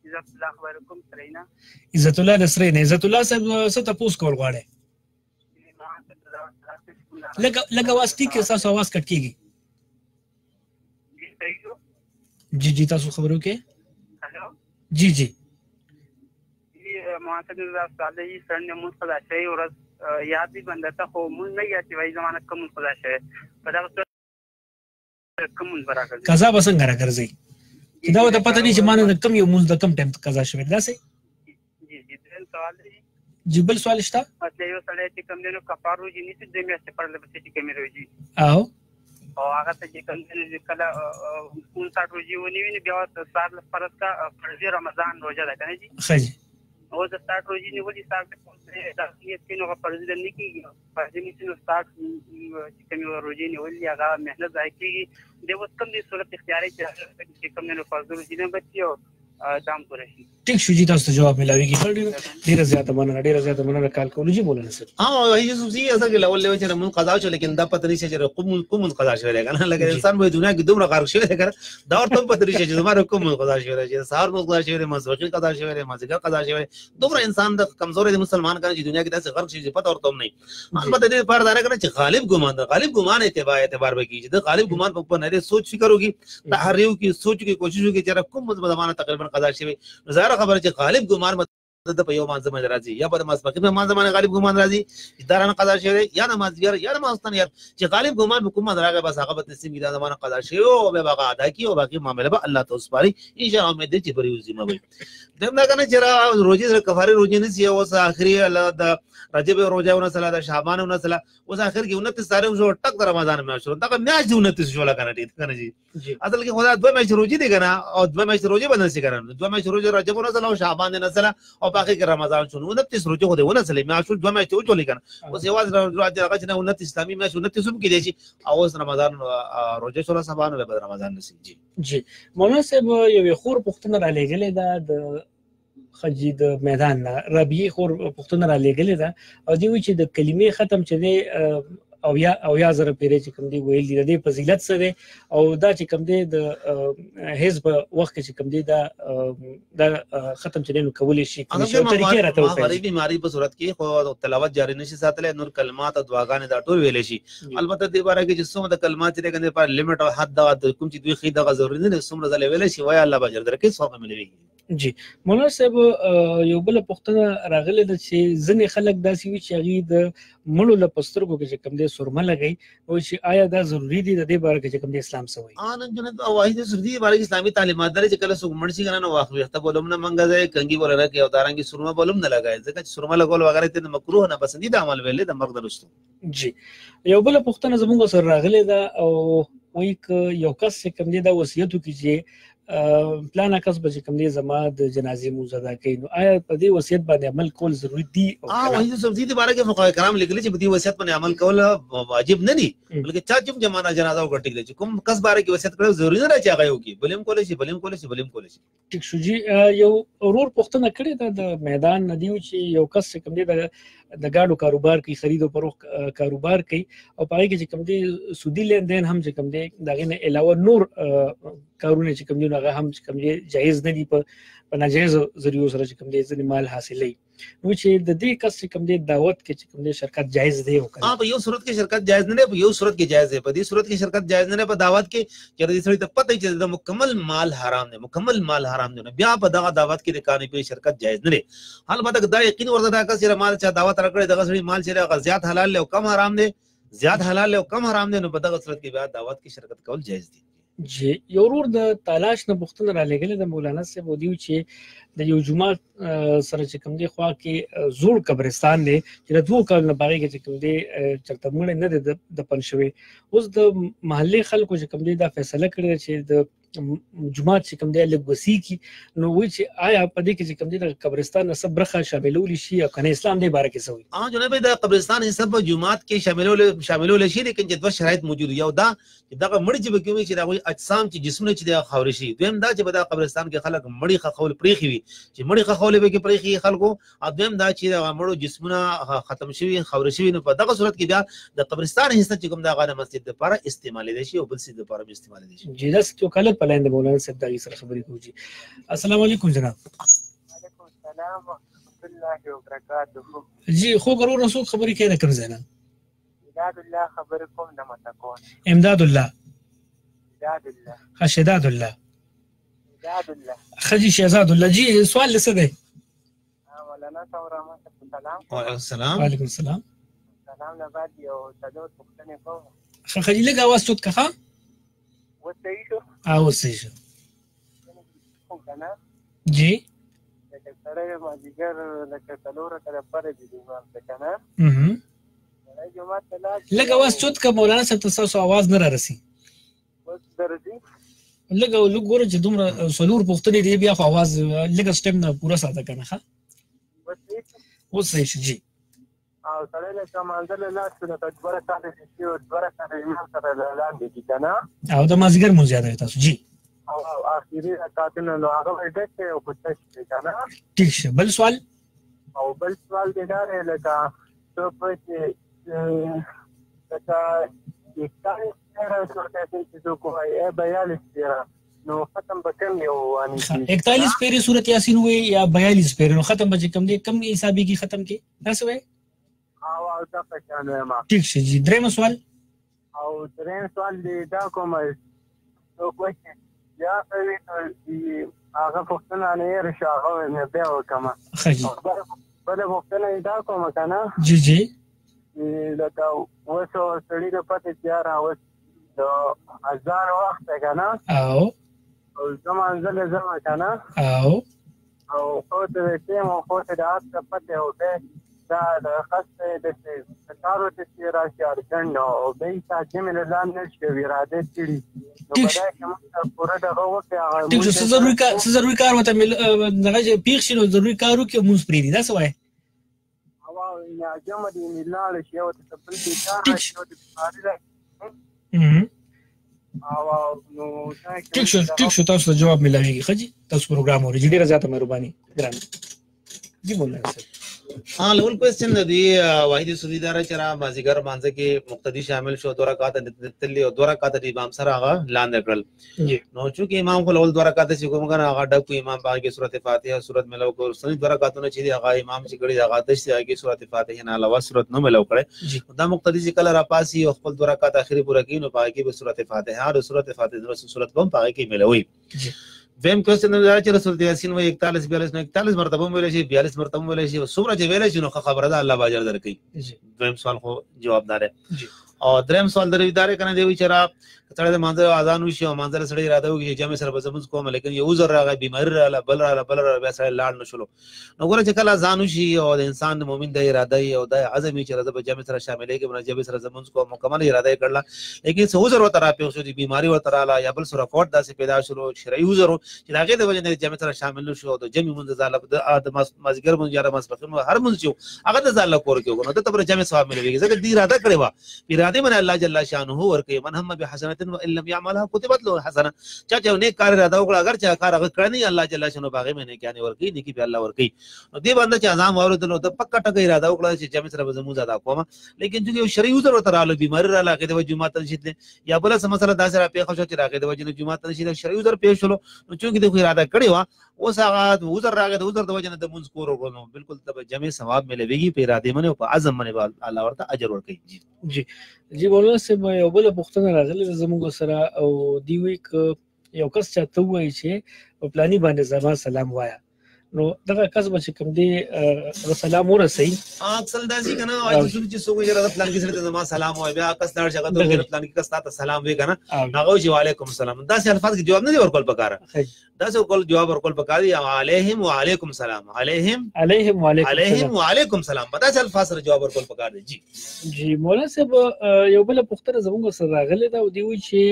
عزت الله خبر کوم سرینه. عزت الله د سرینه. عزت الله صاحب څه تپوس کول غواړې؟ لږ اواز ټیک کړئ، ستاسو اواز کټ کېږي. جی جی تاسو خبرو کې. جی جی محاسب الله صالح سره مونږ قضا شوی ورځ یاد دی بنده ته، خو مونږ نه یاد چې وایي زمانه کوم قضا شوی په دغه کوم مونږ راګرځي، قضا به څنګه راګرځي چې دا ورته پته نه چې مانه د کوم یو مونږ د کوم ټایم قضا شوی داسې؟ جی جی دریم سوال دی جی. بل سوال شته؟ مثلا یو سړی چې کوم دی نو کفار روزي نیسي 2 میاشتې پرله پسې چې کومې روزي او او هغه ته چې کوم دی کله 59 روزي ونیوي نو بیا سهار له فرض کا فرضي رمضان روژه ده که نه جي؟ ښه جي. او د 60 روزي نیولي 60 دا نیت کوي نو هغه فرضي نه کېږي، فرضي نیسي نو 60 چې کومې روژې نیولي هغه محنت ضایع کېږي. دی اوس کوم دی صورت اختیاري چې کوم دی نو فرضي روزي نه بچي او دام پوره شي. ټیک شو جی، تاسو ته جواب ملاویږي. ډیره زیاته مننه، ډیره زیاته مننه کال کولو جی مولانا صاحب. ها یوسف جی اصل کې اول لیول چې مون قضا شو، لیکن دا پته نشي چې کوم قضا شوی دی کنه، لکه انسان په دنیا کې دومره غرق شوی دی کنه، دا ورته پته نشي چې زما کوم قضا شوی دی، چې سهار مون قضا شوی دی، ماسپښین قضا شوی دی، مازدیګر قضا شوی دی. دومره انسان د کمزوري دی مسلمان کنه چې دنیا کې داسې غرق شي چې پته ورته هم نه. البته دې لپاره دا نه کنه چې غالب ګمان ده، غالب ګمان اعتبار به کیږي، د غالب ګمان په نه سوچ فکر وکړي، تحریو کې سوچ کې کوشش وکړي چې کوم زمانه تقریبا قضا شوی. ظاهره خبره چې غالب ګمان د په یو مانځه باندې راځي یا په ماسپښین په مانځه باندې غالب ګمان راځي چې دا رانه قضا شوی یا د مازدیګر یا د ماسختن، یا چې غالب ګمان په کوم راغی بس هغه به تسلیم کړي دا زمانه قضا شوی او بیا به هغه ادا کړي او باقي معامله به الله ته وسپاري ان شاء الله. امید دی چې بری وځي. ما وایي دیم دا کنه چې روزي سره کفارې روزي نه سي، اوس اخري الله د رجب روزه ونسله، د شعبان ونسله، اوس اخر کې 29 تاریخ شو، ټک د رمضان میاشت شو، دغه میاشت 29 شو لکه نه ټیک کنه جی. اصل کې خدا 2 میاشتې روزي دی کنه، او 2 میاشتې روزي به نسی کنه، 2 میاشتې روزي رجب ونسله او شعبان نسله او باقي کې رمضان شو، 29 روزي خو دی ونسله، میاشت 2 میاشتې وچولې کنه. اوس یوازې هغه چې 29 اسلامي میاشت 29 هم کېدای شي، او اوس رمضان روزه شو سبا نو به رمضان نسی. جی جی مولانا صاحب یوې خور پوښتنه را لېږلې ده د خجی د میدان نه، ربیع خور پوښتنه را لېږلې ده او دی وایي چې د کلمې ختم چې دی او یا زره پیرې چې کوم دی ویل دي د دې فضیلت څه دی، او دا چې کوم دی د حزب وخت کې چې کوم دی دا ختم چې دی نو کولی شي کوم شي طریقې راته وښایي. غریب بیماری په صورت کې خو تلاوت جاری نشي ساتلی، نور کلمات او دعاګانې دا ټول ویلی شي. البته دې باره کې چې څومره د کلمات چې دی کنه لپاره لیمټ او حد دا کوم چې دوی ښي دغه ضروري نه دی، څومره ځله ویلی شي وایي الله به اجر درکړي، ثواب به ملوي. جی مولانا صاحب یو بله پوښتنه راغلې ده چې ځینې خلک داسې وي چې هغوی د مړو له په سترګو کې چې کوم دی سرمه لګوي، وایي چې آیا دا ضروري دي د دې باره کې چې کوم دی اسلام څه وایي؟ نه جنت واحد ضروري دي باره کې اسلامي تعلیمات لري چې کله څوک مړ شي که نه نو ویښته به هم نه منګځوي، کنګي به نه کوي او دارنګې سرمه به هم نه لګوي، ځکه چې سرمه لګول وغیره ته مکروه نه پسندیده عمل ویلی د مرګ د وروسته. جی یو بله پوښتنه زموږ سره راغلې ده او وایي که یو کس چې کوم دی دا وصیت وکړي چې پلانا کس به چې کوم دی زما د جنازې مونځ ادا کوي، نو آیا په دې وصیت باندې عمل کول ضروري دي او کنه؟ وحید یوسفزي د باره کې فقهای کرام لیکلي چې په دې وصیت باندې عمل کول واجب نه دي، بلکې چا چې جمانه جنازه وکړه ټیک دی، چې کوم کس باره کې وصیت کړو ضروري نه ده چې هغه یې وکړي، بل هم کولی شي، بل هم کولی شي، بل هم کولی شي. ټیک شو جی. یو ورور پوښتنه کړې ده د میدان نه دی چې یو کس چې کوم دی د گاډو کاروبار کوي، خرید او فروخت کاروبار کوي، او په هغه کې چې کوم دی سودی لین دین هم چې کوم دی د هغې نه علاوه نور کارونه چې کوم دی هغه هم چې کوم دی جایز نه دي، په ناجایز ذریعو سره چې کوم دی ځینې مال حاصلوي، نو چې د دې کس چې کوم دی دعوت کې چې کوم دی شرکت جایز دی او کنه؟ په یو صورت کې شرکت جایز نه دی، په یو صورت کې جایز دی. په دې صورت کې شرکت جایز نه دی په دعوت کې چې دې سړي ته پته چې د مکمل مال حرام دی، مکمل مال حرام دی، نو بیا په دغه دعوت کې د کانې په شرکت جایز نه دی. البته دا یقین ورته دا کس چې مال چا دعوت راکړي دغه سړي مال چې هغه زیات حلال دی او کم حرام دی، زیات حلال دی او کم حرام دی، نو په دغه صورت کې بیا دعوت کې شرکت کول جایز دی. جی. یو ورور د تالاش نه پوښتنه را لېږلې ده مولانا صاحب، ودیو چې د یو جومات سره چې کوم دی خوا کې زوړ قبرستان دی چې د 2 کالو نه باغې کې چې کوم دی چرته مړی نه دی دفن شوی، اوس د محلې خلکو چې کوم دی دا فیصله کړې ده چې د جومات چې کوم دی لږ وسیع کړي، نو وایي چې آیا په دې کې چې کوم دی د قبرستان نه څه برخه شاملولی شي او که نه؟ اسلام دې باره کې څه وایي؟ جناب د قبرستان حصه په جومات کې شاملول شي، لیکن چې دوه شرایط موجود، یو دا چې دغه مړي چې پکې وي چې د هغوی اجسام چې جسمونه چې دی خاورې شي، دویم دا چې په دغه قبرستان کې خلک مړي ښخول پرېښي وي چې مړي ښخول پکې پرېښي خلکو، او دویم دا چې دغه مړو جسمونه ختم شوي خاورې شوي، نو په دغه صورت کې بیا د قبرستان حصه چې کوم د هغه د مسجد دپاره استعمالېدی شي او بل څه دپاره هم استعمالېدی شي. جی داسې یو کالر په لاین د مولانا صاحب دغې سره خبرې کوو. جی السلام علیکم جناب. وعلیکم السلام ورحمت الله وبرکاته. جی خو ورور څوک خبرې کوي د کوم ځای نه؟ امداد الله خبرې کوم د متکون. امداد الله. امداد الله. شهزاد الله. امداد الله. خجی شهزاد الله. جی سوال څه دی؟ مولانا صاحب رحمت الله. وعلیکم السلام. وعلیکم السلام. سلام نه بعد یو څلور پوښتنې کوم. خجی لږ اواز چوت کړه. اوس صحیح شو؟ اوس صحیح شو. کنه جی لکه سړی مازدیګر لکه څلور رکعته فرض دي امام ته که نه؟ لږ اواز چوت که مولانا صاحب ته ستاسو اواز نه رارسي. اوس درځي؟ لږ لږ ګوره چې دومره څلور پوښتنې دي بیا خو اواز لږ سټیم نه پوره ساته که نه؟ ښه اوس صحیح شو. جی او سړی لکه مانځه له لاړ شو لکه 2 رکعته چې شي او 2 رکعته امام سره لاندې دي که نه؟ او د مازدیګر مونځ یادوي تاسو؟ جی او اخري رکعتونه نو هغه به ډک دی او په تش دی که نه؟ ټیک شه. بل سوال؟ او بل سوال دی دا دی لکه څوک وایي چې لکه 41 پیره سورت یاسین چې څوک وایي 42 پیره نو ختم به کم یو وانه 41 پیرې سورت یاسین وایي یا 42 پیرې، نو ختم به چې کم دی کم حسابېږي ختم کې داسې وایي؟ او دغه شان وایم. ټیک شه جی. درېیم سوال؟ او درېیم سوال دی دا کوم څوک وایي چې یا کوي نو هغه پوښتنه نه هېره شوه، هغه مې بیا وکړم. ښه جي. بله پوښتنه یې دا کومه که نه؟ جی جی لکه اوس سړي ته پته چې یاره اوس د اذان وخت دی که نه؟ او زه مانځه له ځمه که نه؟ او او خو ته د ټیم او خو ته د آس ته پته او بیا دا د خسته داسې کار ورته چې راشي ارجنټ او بیا یې جمې له ځان نه شي او اراده کړي، نو په دا کې موږ ته پوره دغه وکړي. هغه ټیک شو. څه ضروري کار ورته دغه چې پېښ شي نو ضروري کار وکړي او مونځ پرېږدي، داسې وایې؟ او جمع دې لاړه شي او ته بل دې کار راشي او د بیماري راشي. او نو ټیک شو. ټیک شو، تاسو ته جواب ملاویږي. ښه جي، تاسو پروګرام اورئ. ډېره زیاته مهرباني ګران جی مولانا صاحب. اول کوېسچن د دې واحد سودی دار چې را مازیګر مانځه کې مقتدی شامل شو، 2 رکعات تللی او 2 رکعات د امام سره هغه لاندې کړل. نو چونکه امام خو اول 2 رکعات چې کوم کنه هغه ډک امام باغ کې سورته فاتحه سورته ملو کو، سنې 2 رکعاتونه چې هغه امام چې کړي هغه تش هغه کې سورته فاتحه نه علاوه سورته نو ملو کړي. دا مقتدی چې کله را پاسي او خپل 2 رکعات اخري پوره کړي نو باغ کې به سورته فاتحه او سورته فاتحه سورته کوم باغ کې ملوي. دویم کوېسچن دا چې رسول یاسین وایي 41 42 نو 41 مرتبه ویل شي 42 مرتبه ویل شي څومره چې ویل شي نو خبره ده، الله باجر درکوي. دویم سوال خو جواب دار دی. او دریم سوال درې ادارې کنه دی چې را سړی د مانځه اذان وشي او مانځه سړی اراده وکړي چې جمع سره به زمونږ کوم، لیکن یو عذر راغی، بیماری راغله، بل راغله، بل راغله، بیا سړی لاړ نه شولو. نو ګوره چې کله اذان وشي او د انسان د مؤمن د اراده او د عزم چې راځه به جمع سره شاملېږي، نو جمع سره زمونږ کوم مکمل اراده یې کړله، لیکن څه عذر ورته راپېښ شو، چې بیماری ورته راغله یا بل څه رکاوټ داسې پیدا شولو، شرعي عذر و چې د هغې د وجې نه جمع سره شامل نه شو او د جمع مونځ ځان له د مازدیګر مونځ یا د ماسپښین مونځ هر مونځ چې هغه د ځان له کور کې وکړو، نو ده ته به جمع ثواب ملوېږي، ځکه دې اراده کړې وه. ارادې باندې الله جل شانه ورکوي، من هم بحسنة وان لم يعملها كتبت له حسنه. چا چې نیک کار اراده وکړه اگر چې کار هغه کړی نه، الله جل شانه په هغې باندې نیکیانې ورکوي، نیکي به الله ورکوي. نو دې باندې چې اذان واورېدلو ده پکه ټکه اراده وکړه چې جمع سره به زه لمونځ ادا کوم، لیکن چې یو شرعي عذر ورته راغلو، بیماري راغله، هغې د وجې جومات ته نه شي تللی، یا بله څه مسله داسې راپېښه شوه چې د هغې د وجې نه جومات ته نه شي تللی، شرعي عذر پېښ شولو، نو چونکې ده خو اراده کړې وه، اوس هغه عذر راغی، د عذر د وجې نه د لمونځ کور وکړو، نو بالکل ته به جمع ثواب ملوېږي په ارادې باندې او په عزم باندې به الله ورته اجر ورکوي. جی جی جی مولانا صاحب، یو بله پوښتنه راغلې ده زموږ سره، او دی وایي که یو کس چاته ووایي چې په پلاني باندې زما سلام وایه، نو دغه کس به چې کوم دی هغه سلام ورسوي. اصل داسې که نه وایي چې څوک چې یاره پلان کې سړي ته زما سلام وایي، بیا کس لاړ شي هغه ته وایي پلان کې کس تا ته سلام وایي که نه، هغه وایي چې وعلیکم السلام. داسې الفاظ کې جواب نه دی ورکول پکار، داسې ورکول جواب ورکول پکار دی، علیهم وعلیکم سلام، علیهم علیهم وعلیکم علیهم وعلیکم سلام، په داسې الفاظ سره جواب ورکول پکار دی. جی جی مولانا صاحب، یو بله پوښتنه زموږ سره راغلې ده، او دی وایي چې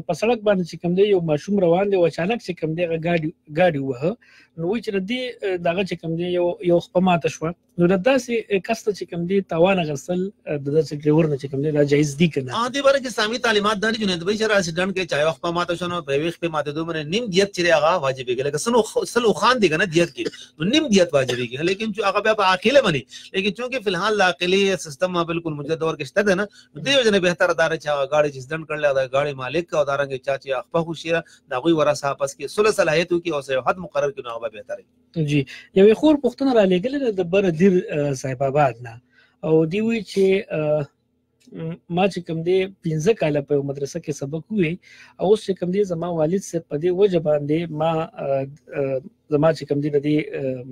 په سړک باندې چې کوم دی یو ماشوم روان دی او اچانک چې کوم دی هغه ګاډي ووهه، نو وایي چې د دې دغه چې کوم دی یو خپه ماته شوه، نو د داسې کس ته چې کوم دی تاوان اخیستل د داسې ډریور نه چې کوم دی دا جایز دي که نه؟ دې باره کې اسلامي تعلیمات دا دي چې جنید بھائی چې اکسیډنټ کې چا یو خپه ماته شوه، نو په یوې خپې ماتېدو باندې نیم دیت چې دی هغه واجبېږي، لکه سل اوښان دي که نه دیت کې، نو نیم دیت واجبېږي، لیکن چې هغه بیا په عاقله باندې، لیکن چونکې فی الحال د عاقلې سیستم بالکل موجوده دور کې شته دی نه، نو دې وجې نه بهتره دا ده چې هغه ګاډی چې اکسیډنټ کړلی د ګاډي مالک او دارنګه چا چې خپه خوشي ده د هغوی ورثه آپس کې صلح صلاحیت وکړي او څه یو حد مقرر کړي، نو هغه به بهتره وي. جی یوې خور پوښتنه را لېږلې ده د بره دیر صاحب آباد نه، او دی وایي چې ما چې کوم دی 5 کاله په یو مدرسه کې سبق ووی، او اوس چې کوم دی زما والد صاحب په دې وجه باندې ما زما چې کوم دی د دې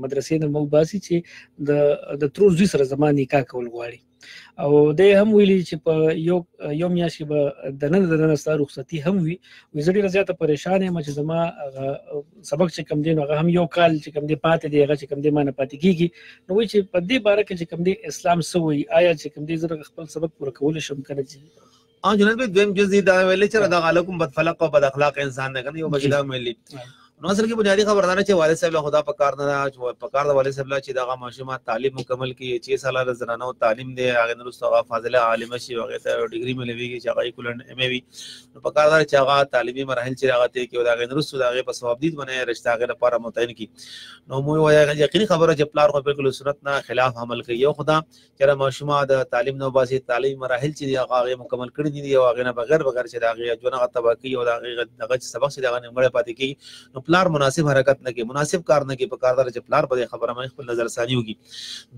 مدرسې نه مو باسي چې د ترور زوی سره زما نکاح کول غواړي، او دی هم ویلي چې په یو میاشت کې به دننه ستا رخصتي هم وي. وایي زه ډېره زیاته پریشان یم چې زما هغه سبق چې کوم دی نو هغه هم یو کال چې کوم دی پاتې دی، هغه چې کوم دی ما نه پاتې کېږي. نو وایي چې په دې باره کې چې کوم دی اسلام څه وایي، آیا چې کوم دی زه خپل سبق پوره کولی شم که نه؟ جنید بھائی، دویم جز دا ویلې چې دا علیکم بد فلق او بد اخلاق انسان نه کنه، یو بچی دا ویلې. نو اصل کې بنیادی خبر ده چې والد صاحب له خدا په کار نه په کار د والد صاحب له چې دغه ماشومه تعلیم مکمل کړي، چې ساله د زنانو تعلیم دی، هغه وروسته هغه فاضله عالمه شي، هغه ته ډیګري ملويږي چې هغه کولن ایم ای وي، نو په کار ده چې هغه تعلیمي مراحل چې هغه ته کې او هغه وروسته د هغه په ثواب دي باندې رشتہ هغه لپاره متعین کړي. نو مو یقیني خبره چې پلار خو بالکل سنت نه خلاف عمل کوي. یو خدا چې ماشومه د تعلیم نه باسي، تعلیم مراحل چې هغه مکمل کړی دي او هغه نه بغیر چې د هغه ژوند هغه تباه کوي او د هغه دغه سبق چې هغه نیمګړی پاتې کیږي، نو پلار مناسب حرکت نه کوي، مناسب کار نه کوي. په کار ده چې پلار په دې خبره باندې خپل نظر ثاني وکړي.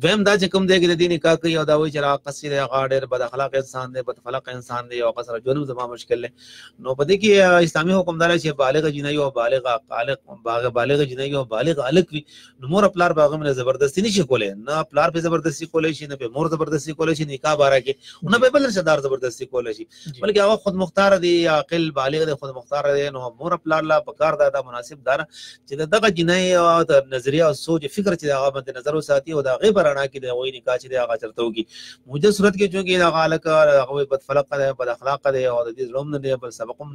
دویم دا چې کوم دی کې د دې نکاح کوي او دا وایي چې هغه کس چې هغه ډېر بد اخلاق انسان دی، بد فلق انسان دی او هغه سره ژوند هم زما مشکل دی، نو په دې کې اسلامي حکم دا دی چې بالغ جنۍ او بالغ جنۍ او بالغ هلک وي، نو مور پلار به هغه باندې زبردستي نشي کولی، نه پلار پرې زبردستي کولی شي، نه پرې مور زبردستي کولی شي نکاح باره کې، نه پرې بل رشته دار زبردستي کولی شي، بلکې هغه خود مختار دی، عاقل بالغ دی، خود مختار دی. نو مور پلار لا په کار ده دا مناسب دار چې دغه جنۍ او د نظریه او سوچ فکر چې هغه باندې نظر وساتي او د هغې په رڼا کې د هغوی نکاح چې دی هغه چرته وکړي. موجوده صورت کې چونکې دغه هلک هغوی بد فلقه دی، بد اخلاقه دی او د دې زړه هم نه دی، بل سبق هم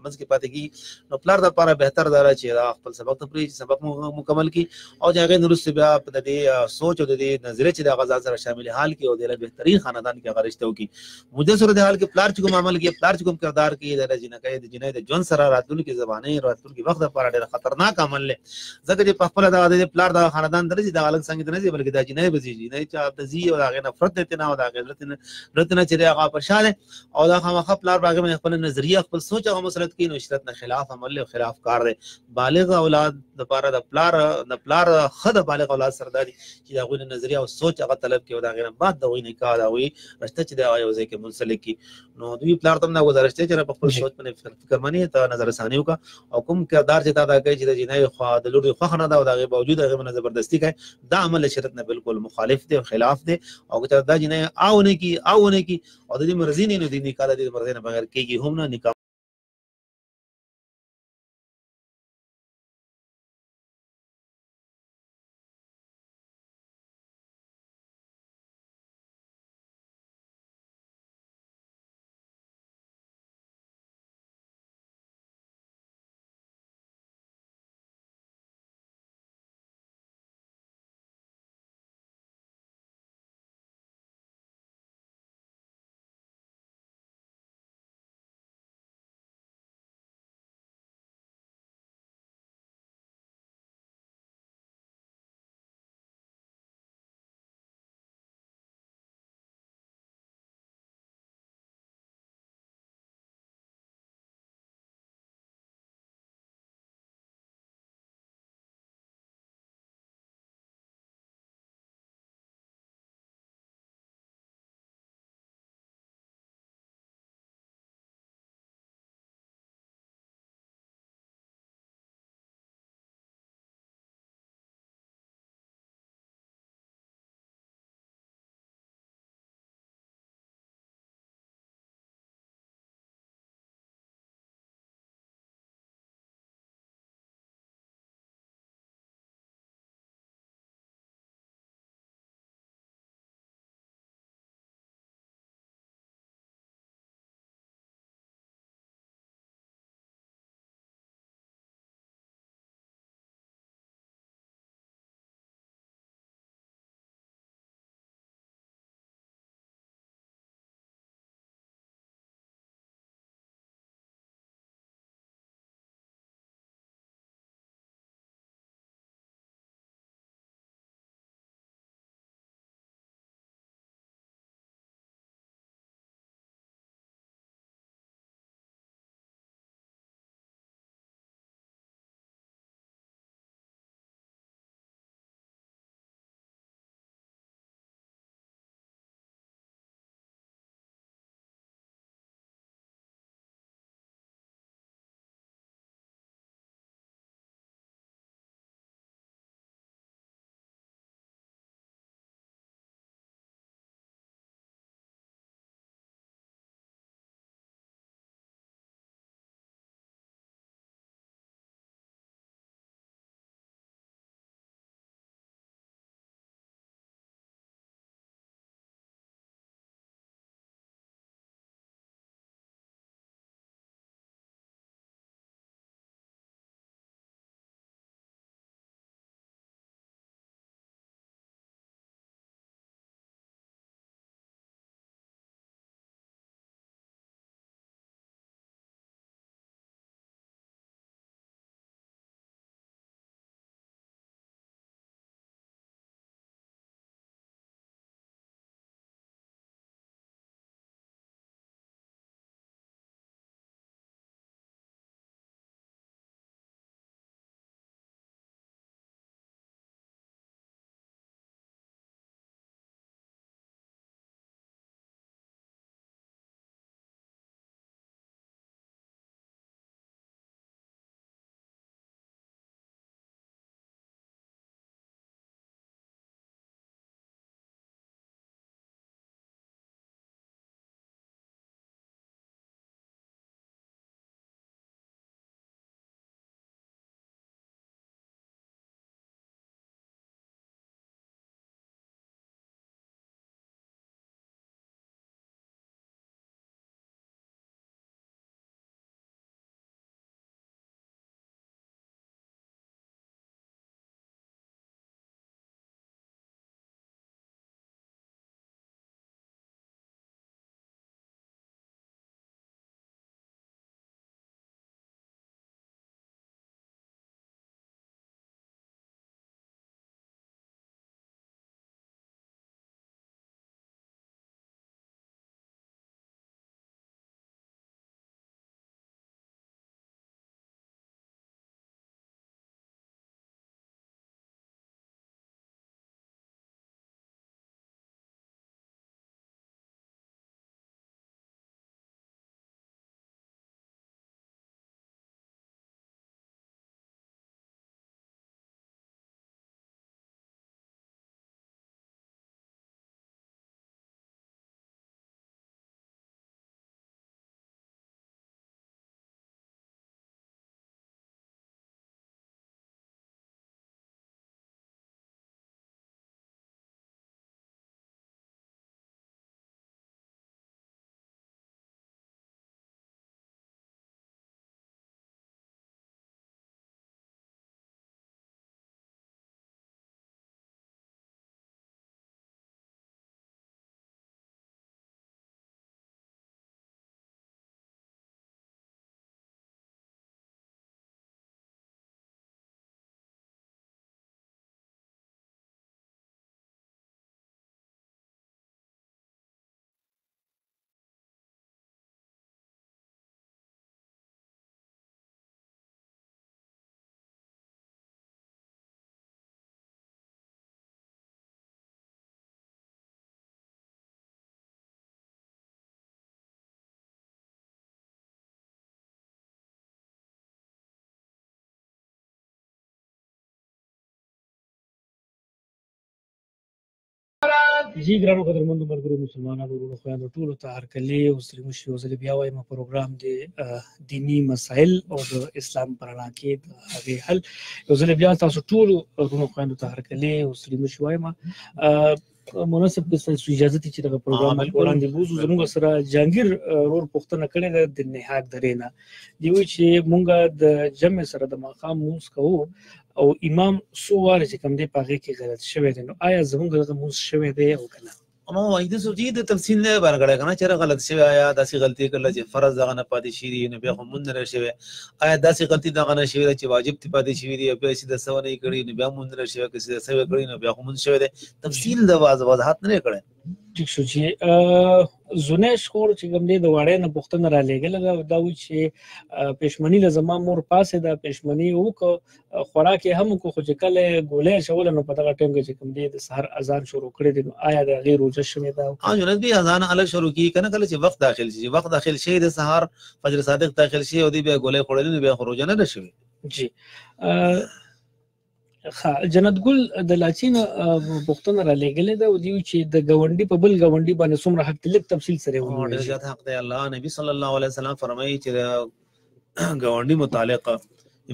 منځ کې پاتې کېږي، نو پلار دپاره بهتر دا ده چې دا خپل سبق ته پرېږدي، سبق مکمل کړي او چې هغې نه وروسته بیا د دې سوچ او د دې نظریه چې د هغه ځان سره شامل حال کړي او د بهترین خاندان کې هغه رشته وکړي. موجوده صورتحال کې پلار چې کوم عمل کوي، پلار چې کوم کردار کوي، د جینکۍ د جینۍ د ژوند سره راتلونکې زمانې راتلونکي وخت لپاره ډېر خطرناک عمل دی، ځکه چې په خپله دغه د پلار دغه خاندان ته نه ځي، دغه هلک څنګه ته نه ځي، بلکې دا جینۍ به ځي، جینۍ چا ته ځي او د هغې نفرت دی ترې نه او د هغې زړه ترې نه چې دی هغه په شا دی او دا خامخا پلار به هغې باندې خپله نظریه خپل سوچ هغه مسلط کوي، نو شریعت نه خلاف عمل دی او خلاف کار دی. بالغ اولاد دپاره د پلار ښه د بالغ اولاد سره دا دي چې د هغوی نظریه او سوچ هغه طلب کوي او د هغې نه بعد د هغوی نکاح د هغوی رشته چې دی هغه یو ځای کې منسلک کړي. نو دوی پلار ته هم دا ګزارش دی چې په خپل سوچ باندې فکرمني ته نظر ثاني وکړه او کوم کردار چې تا ادا کوي چې د جنۍ خو د لور خوښه نه ده او د هغې باوجود هغې باندې زبردستي کوي، دا عمل شریعت نه بالکل مخالف دی او خلاف دی. او که دا جنۍ او نه کی او نه کی او د دې مرضی نه، نو د نکاح د دې مرضی نه بغیر کېږي هم نه نکاح. جی ګرانو قدرمندو ملګرو مسلمانانو وروڼو خویندو ټولو ته هرکلی او ستړي مه شي. یو ځل بیا وایم، پروګرام دی دیني مسایل او د اسلام په رڼا کې د هغې حل. یو ځل بیا تاسو ټولو وروڼو خویندو ته هرکلی او ستړي مه شي وایم. مناسب که ستاسو اجازه دي چې دغه پروګرام وړاندې بوزو. زموږ سره جهانګیر رور پوښتنه کړې ده د نهاک درې نه دی، وایي چې مونږ د جمع سره د ماښام لمونځ کوو او امام څو واره چې کوم دی په هغې کې غلط شوی دی، نو آیا زموږ دغه لمونځ شوی دی او که نه؟ نو وحید سوچي د تفصیل نه بیان کړی کنه چې غلط شوی، آیا داسې غلطي کړله چې فرض دغه نه پاتې شوي دي نو بیا خو مونږ نه شوی، آیا داسې غلطي دغه نه شوې ده چې واجب تی پاتې شوي دي بیا چې د سو نه کړي نو بیا مونږ نه شوی، که چې سو کړي نو بیا خو مونږ شوی دی. تفصیل د وضاحت نه کړی. ټیک شو چې زونیش خور چې کوم دی د واړې نه پوښتنه را لېږلې ده، دا وایي چې پښمني له زما مور پاسې ده، پښمني وکړه، خوراک یې هم وکړو، خو چې کله یې ګولۍ اچوله نو په دغه ټایم کې چې کوم دی د سهار اذان شروع کړی دی، نو آیا د هغې روژه شوې ده؟ ها جنت بي اذان الګ شروع کیږي کنه، کله چې وخت داخل شي، وخت داخل شي د سهار فجر صادق داخل شي او دی بیا ګولۍ خوړلې نو بیا خو روژه نه ده شوې. جی ښه، جنت ګل د لاچین پوښتنه را لېږلې ده او دی چې د ګاونډي په بل ګاونډي باندې څومره حق دی، لږ تفصیل سره یې ووایئ. ډېر زیات حق دی. الله نبی صلی الله علیه وسلم فرمایي چې ګاونډي متعلق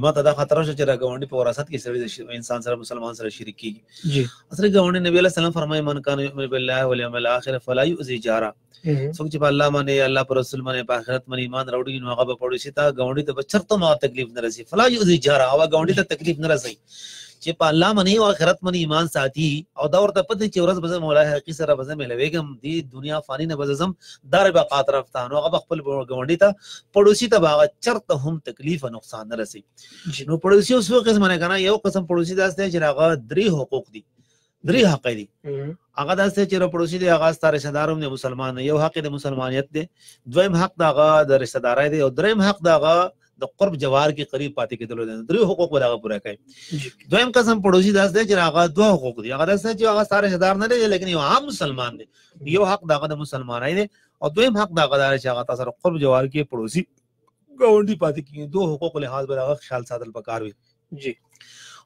ما ته دا خطر شو چې دا ګاونډي په وراثت کې سړي انسان سره مسلمان سره شریک کیږي. اصل ګاونډي نبی علیه السلام فرمایي من کان یؤمن بالله والیوم الاخر فلا یؤذی جاره، څوک چې په الله باندې الله پر رسول باندې په آخرت باندې ایمان راوړي نو هغه به پړوسی ته ګاونډي ته به چرته ما تکلیف نه رسي. فلا یؤذی جاره، هغه ګاونډي ته تکلیف نه رسي چې په الله باندې او آخرت باندې ایمان ساتي او دا ورته پته چې ورځ به زه مولا حقیقي سره به زه ملوېږم، دې دنیا فاني نه به زه ځم دار بقا طرف ته، نو هغه به خپل ګاونډي ته پړوسی ته به هغه چرته هم تکلیف او نقصان نه رسي. نو پړوسی اوس څو قسمه نه کنه، یو قسم پړوسی داسې دی چې هغه درې حقوق دي، درې حق دي. هغه داسې چې پړوسی دی هغه ستا رشته دار هم دی مسلمان دی، یو حق د مسلمانیت دی، دویم حق د هغه د رشته دارۍ دی، او دریم حق د هغه د قرب جوار کې قریب پاتې کېدلو دی. درې حقوق به هغه پوره کوي. دویم قسم پړوسی داسې دی چې هغه دوه حقوق دي، هغه داسې چې هغه ستا رشته دار نه دی لیکن یو عام مسلمان دی، یو حق د هغه د مسلمانۍ دی او دویم حق د هغه دا دی چې هغه تاسو سره قرب جوار کې پړوسی ګاونډي پاتې کېږي. دوه حقوق لحاظ به هغه خیال ساتل پکار وي. جی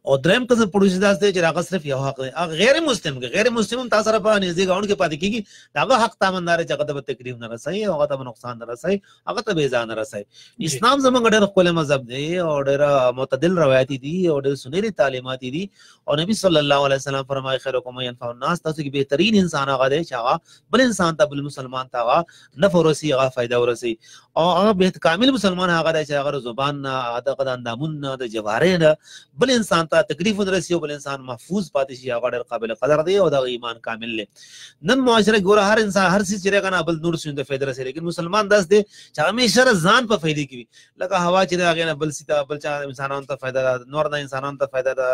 او دریم قسم پړوسی داسې دی چې هغه صرف یو حق دی، هغه غیر مسلم کې غیر مسلم هم تاسو سره په نږدې ګاونډ کې پاتې کېږي، د هغه حق تامندار چې هغه ته به تکلیف نه رسوي، هغه ته به نقصان نه رسوي، هغه ته به ایذا نه رسوي. اسلام زمونږ ډېر ښکلی مذهب دی او ډېر معتدل روایت دي او ډېر سنیري تعلیمات دي. او نبی صلی الله علیه وسلم فرمایي خیرکم من ینفع الناس، تاسو کې بهترین انسان هغه دی چې هغه بل انسان ته بل مسلمان ته هغه نفع ورسي، هغه فایده ورسي. او هغه بهتر کامل مسلمان هغه دی چې هغه زبان نه، هغه د اندامون نه، د جوارې نه بل انسان ته تکلیف ونه رسي او بل انسان محفوظ پاتې شي، هغه ډېر قابل قدر دی او دغه ایمان کامل دی. نن معاشره ګوره هر انسان هر څیز چې کنه بل نور څه ته فایده رسي، لیکن مسلمان داس دی چې همیشه ځان په فایده کې وي، لکه هوا چې د هغې نه بل څه بل چا انسانانو ته فایده ده، نور نه انسانانو ته فایده ده،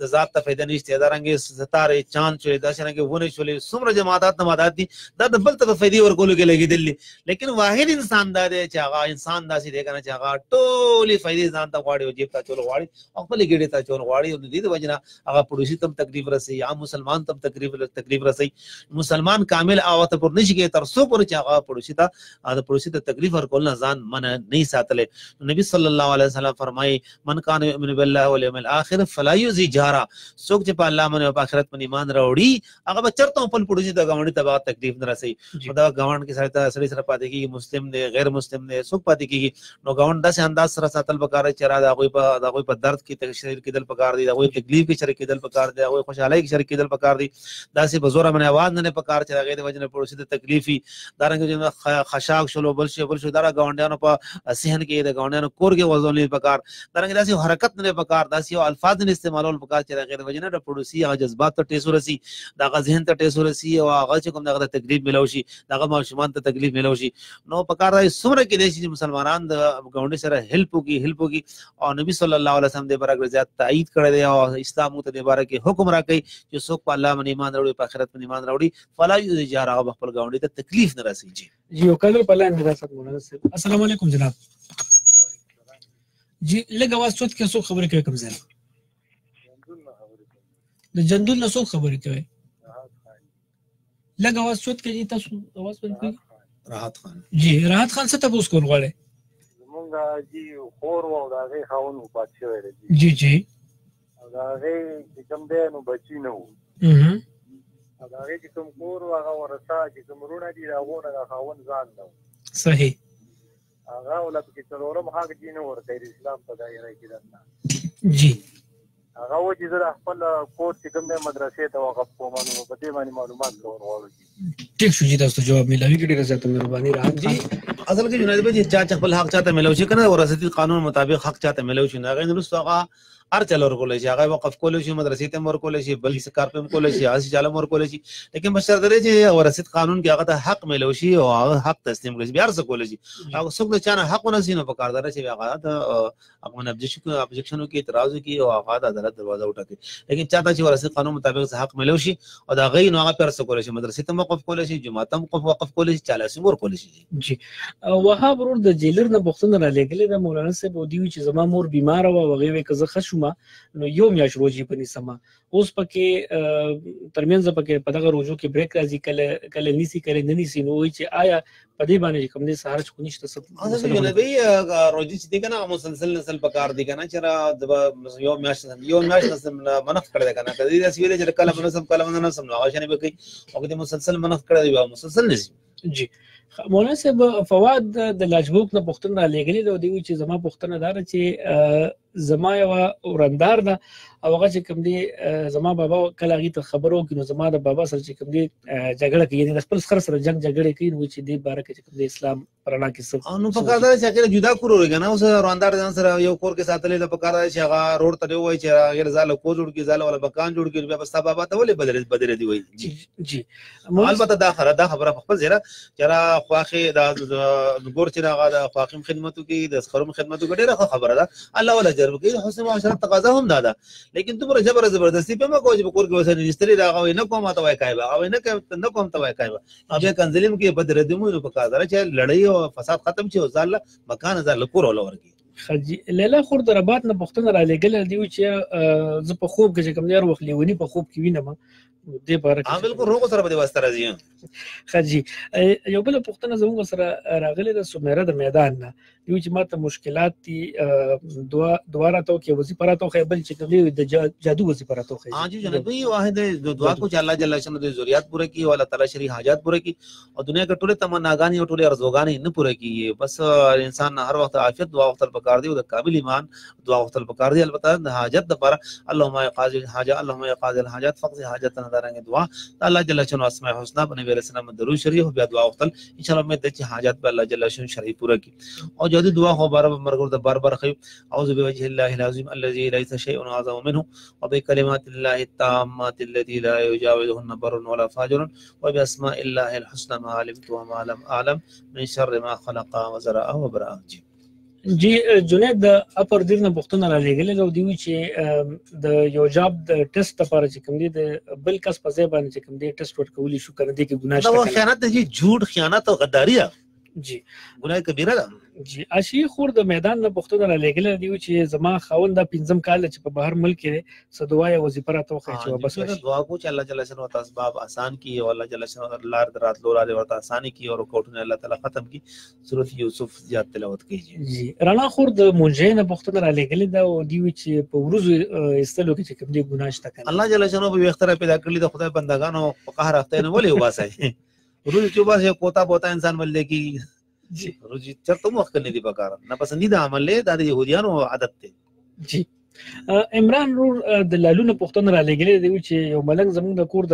د ذات ته فایده نشته. دا رنګې ستارې چاند شولې، داسې رنګې ونې شولې، څومره جماعتات نمادات دي دا د بل ته په فایدې ورکولو کې لګېدل دي. لیکن واحد انسان دا دی چې هغه انسان داسې دی که نه چې هغه ټولې فایدې ځان ته غواړي او جیب ته اچول غواړي او خپلې ګېډې ته اچول غواړي، او د دې د وجې نه هغه پړوسی ته هم تکلیف رسوي، عام مسلمان ته هم تکلیف رسوي. مسلمان کامل هغه ته پور نشي کېدای تر څو پورې چې هغه پړوسی ته د پړوسی ته تکلیف ورکول نه ځان منع نه ساتلی. نبی صلی الله علیه وسلم فرمایي من کان یؤمن بالله والیوم الاخر فلا یؤذی جاره، څوک چې په الله باندې او په آخرت باندې ایمان راوړي هغه به چېرته هم خپل پړوسی ته ګاونډي ته به تکلیف نه رسوي. دا ګاونډ کې سړی سره پاتې کېږي، مسلم دی غیر مسلم دی څوک پاتې کېږي، نو ګاونډ داسې انداز سره ساتل پکار دی چې را د هغوی په درد کې شریک کېدل پکار دي، د هغوی تکلیف کې شریک کېدل پکار دي، د هغوی خوشحالۍ کې شریک کېدل پکار دي. داسې په زوره باندې اواز نه پکار چې د هغې د وجې نه پړوسی ته تکلیف وي. دا رنګ چې خشاک شولو بل شي بل شو دا ګاونډیانو په صحن کې د ګاونډیانو کور کې غورځول نه پکار، دا رنګ داسې حرکت نه پکار، داسې یو الفاظ نه استعمالول پکار چې د هغې د وجې نه د پړوسی هغه جذبات ته ټیس ورسي، د هغه ذهن ته ټیس ورسي او هغه چې کوم د هغه ته تکلیف ملو شي، د هغه ماشومان ته تکلیف ملو شي. نو پکار دی څومره کېدای شي چې مسلمانان د ګاونډي سره هیلپ وکړي، هیلپ وکړي. او نبی صلی الله علیه وسلم دې باره کې زیات تایید کړی دی او اسلام موږ ته دې باره کې حکم راکوي چې څوک په الله باندې ایمان راوړي په آخرت باندې ایمان راوړي فلا یؤذی جاره، هغه به خپل ګاونډي ته تکلیف نه رسوي. جی یو کالر په لاین کې راځه مولانا صاحب. السلام علیکم جناب. جی لږ اواز چوت کې څوک خبرې کوي؟ کوم ځای د جندول نه څوک خبرې کوي؟ لږ اواز چوت کې جی تاسو اواز باندې کوي. راحت خان. جی راحت خان څه تاسو کول غواړئ؟ زمونږ جی خور او د هغې خاوند وفات شوی دی. جی جی. او د هغې چې کوم دی نو بچي نه وو. دا هغې چې کوم کور و هغه ورثه چې کوم وروڼه دي د هغو نه د خاوند ځان نه. صحیح. هغه ولا پکې څلورم حق دي نه ورکوي د اسلام په دایره کې دننه. جی. هغه و چې زه د خپل کور چې کوم دی مدرسې ته وقف کوم، نو په دې باندې معلومات کول غواړو. ټیک شو جی، تاسو ته جواب ملاوي. ډیره زیاته مهرباني راحت جی. اصل کې جنید بھائی، چا چې خپل حق چاته ملو شي کنه، وراثتي قانون مطابق حق چاته ملو شي، هغه وروسته هغه هر چا ورکول شي، هغه وقف کول شي، مدرسې ته ورکول شي، بل څه کار په کول شي، هغه چاله ورکول شي، لیکن بشر درې چې وراثت قانون کې هغه ته حق ملو شي او هغه حق تسلیم کړي، بیا څه کول شي. هغه څوک د چانه حق ونه سینو په کار دره چې هغه ته هغه ابجیکشن کې اعتراض کوي او هغه د عدالت دروازه وټکي. لیکن چاته چې وراثت قانون مطابق حق ملو شي او دا غي نو هغه پر څه کول شي، مدرسې ته وقف کول شي، جمعه ته وقف کول شي، چاله سي ور کول شي. جی. وهاب ورور د جیلر نه پوښتنه را لېږلې ده مولانا صاحب، او دی چې زما مور بیماره وه، هغې وې که زه ښه شوم نو یو میاشت روژې په نیسم، اوس پکې ترمنځ پکې په دغه روژو کې بریک راځي، کله کله نیسي کله نه نیسي، نو وایي چې آیا په دې باندې کوم دې سهار خو نشته څه؟ نبی روزي چې دی کنه مسلسل نسل پکار دی کنه، چې یو میاشت یو میاشت نسل منخ کړی کنه، کله دې ویل چې کله منسم کله منسم، نو هغه شنه به کوي، او کله مسلسل منخ کړی دی مسلسل نسی. جی. مولانا صاحب، فواد د لاجبوک نه پوښتنه را لېږلې ده، او دی چې زما پوښتنه دا ده چې زما یوه ورندار ده او هغه چې کوم دی زما بابا کله هغې ته خبرو وکړي نو زما د بابا سره چې کوم دی جګړه کوي، یعنې د خپل سخر سره جنګ جګړې کوي، نو چې دې باره کې چې کوم دی اسلام په رڼا کې څه؟ نو پکار ده چې هغې جدا کور ورکړي کنه. اوس وراندار ځان سره یو کور کې ساتلی ده، پکار ده چې هغه روډ ته وایي چې هغې ځاله کور جوړ کړي، ځاله ولا مکان جوړ کړي، بیا به ستا بابا ته ولې بدلې دی وایي. جی جی. البته دا خبره په خپل ځای ده چې را خواښې دا ګور چې هغه د خواښې خدمت وکړي، د سخرم خدمت وکړي، ډېره ښه خبره ده، الله ولا اجر ورکړي، حسن معاشرت تقاضا هم دا ده، لیکن دومره جبر زبردستی په ما کوی چې په کور کې وسه نشتري دا هغه نه کوم ته وای کایبه، هغه نه کوم ته وای کایبه، بیا کنځلیم کې بد ردمو، نو پکار ده چې لړۍ او فساد ختم شي او ځان له مکان ځان له کور ولا ورکړي. خجی لیلا خور د رباط نه پوښتنه را لېږلې دی چې زه په خوب کې چې کوم هر وخت لیونی په خوب کې وینم، دې باره کې؟ بالکل روغ سره به دې واسطه راځي. خجی، یو بل پوښتنه زموږ سره راغلې ده سمیره د میدان نه، یو چې ماته مشکلات دي، دعا راته وکړي، وظیفه راته وښیي، بل چې کوم دی د جادو وظیفه راته وښیي. ہاں جی جناب، واحد دعا کو چې الله جل شانه د ضرورت پوره کړي او الله تعالی شری حاجات پوره کړي، او دنیا کې ټوله تمناګانې او ټوله ارزوګانې نه پوره کیږي، بس انسان هر وخت عافیت دعا وختل پکار دی او د کامل ایمان دعا وختل پکار دی. البته د حاجت لپاره اللهم یا قاضی الحاجات، اللهم یا قاضی الحاجات فقض حاجتنا، دارنګ دعا الله جل شانه اسماء الحسنا په نبی رسول الله درود شریف بیا دعا وختل، ان شاء الله مې د چې حاجت به الله جل شانه شری پوره کړي. او جادو دعا خو بار مرګ د بار بار خو، اعوذ بوجه الله العظیم الذي ليس شيء اعظم منه وبكلمات الله التامات التي لا يجاوزهن بر ولا فاجر وباسماء الله الحسنى ما علمت وما لم اعلم من شر ما خلق وزرع وبرأ. جی جی. جنید د اپر دیر نه پوښتنه را لېږلې ده، او دی وایي چې د یو جاب د ټیسټ لپاره چې کوم دی د بل کس په ځای باندې چې کوم دی ټیسټ ورکولی شو که نه، دې کې ګناه شته؟ دا خیانت دی، جھوټ، خیانت او غداري ده. جی، ګناه کبیره ده. جی. اشی خور د میدان نه پوښتنه را لېږلې دی چې زما خاوند دا پنځم کال چې په بهر ملک کې دی، څه دعا یا وظیفه راته وښیي چې واپس راشي؟ دعا کو چې الله جل شانه ورته اسباب آسان کړي او الله جل شانه لار د راتلو لارې ورته اسانې کړي او رکاوټونه الله تعالی ختم کړي. سورت یوسف زیات تلاوت کوي. جی. رڼا خور د مونجې نه پوښتنه را لېږلې ده، او دی چې په ورځو ایستلو کې چې کوم دی ګناه شته کنه؟ الله جل شانه په ویښته پیدا کړلي د خدای بندگانو په قهر اخته نه ولې وباسي، ورځ چې وباسي کوتا بوتا انسان ولې کیږي. جی. روزي چرته مو وخت نه دی پکار، نه پسندیده عمل له دا د يهوديانو عادت دی. جی. عمران رور د لالونه پوښتنه را لېږلې دی چې یو ملنګ زموږ د کور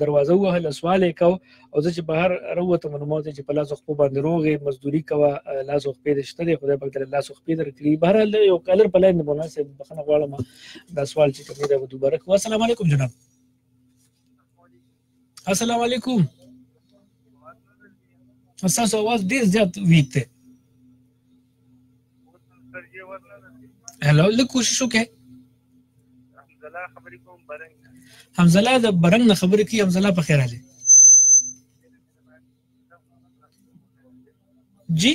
دروازه ووهله، سوال یې کاوه، او زه چې بهر راووتم نو ما ورته چې په لاس او خپو باندې روغې مزدوري کوه، لاس او خپې دې شته دی، خدای پاک درله لاس او خپې درکړي. بهرحال یو کالر په لاین دی، مولانا صاحب بخښنه غواړم دا سوال چې کوم دی دا به دوباره کوو. السلام علیکم جناب. السلام علیکم. ستاسو اواز ډېر زیات ویک دی. هلو، لږ کوشش وکړئ. حمزله د برنګ نه خبرې کوي. حمزله په خیر راغلی. جی.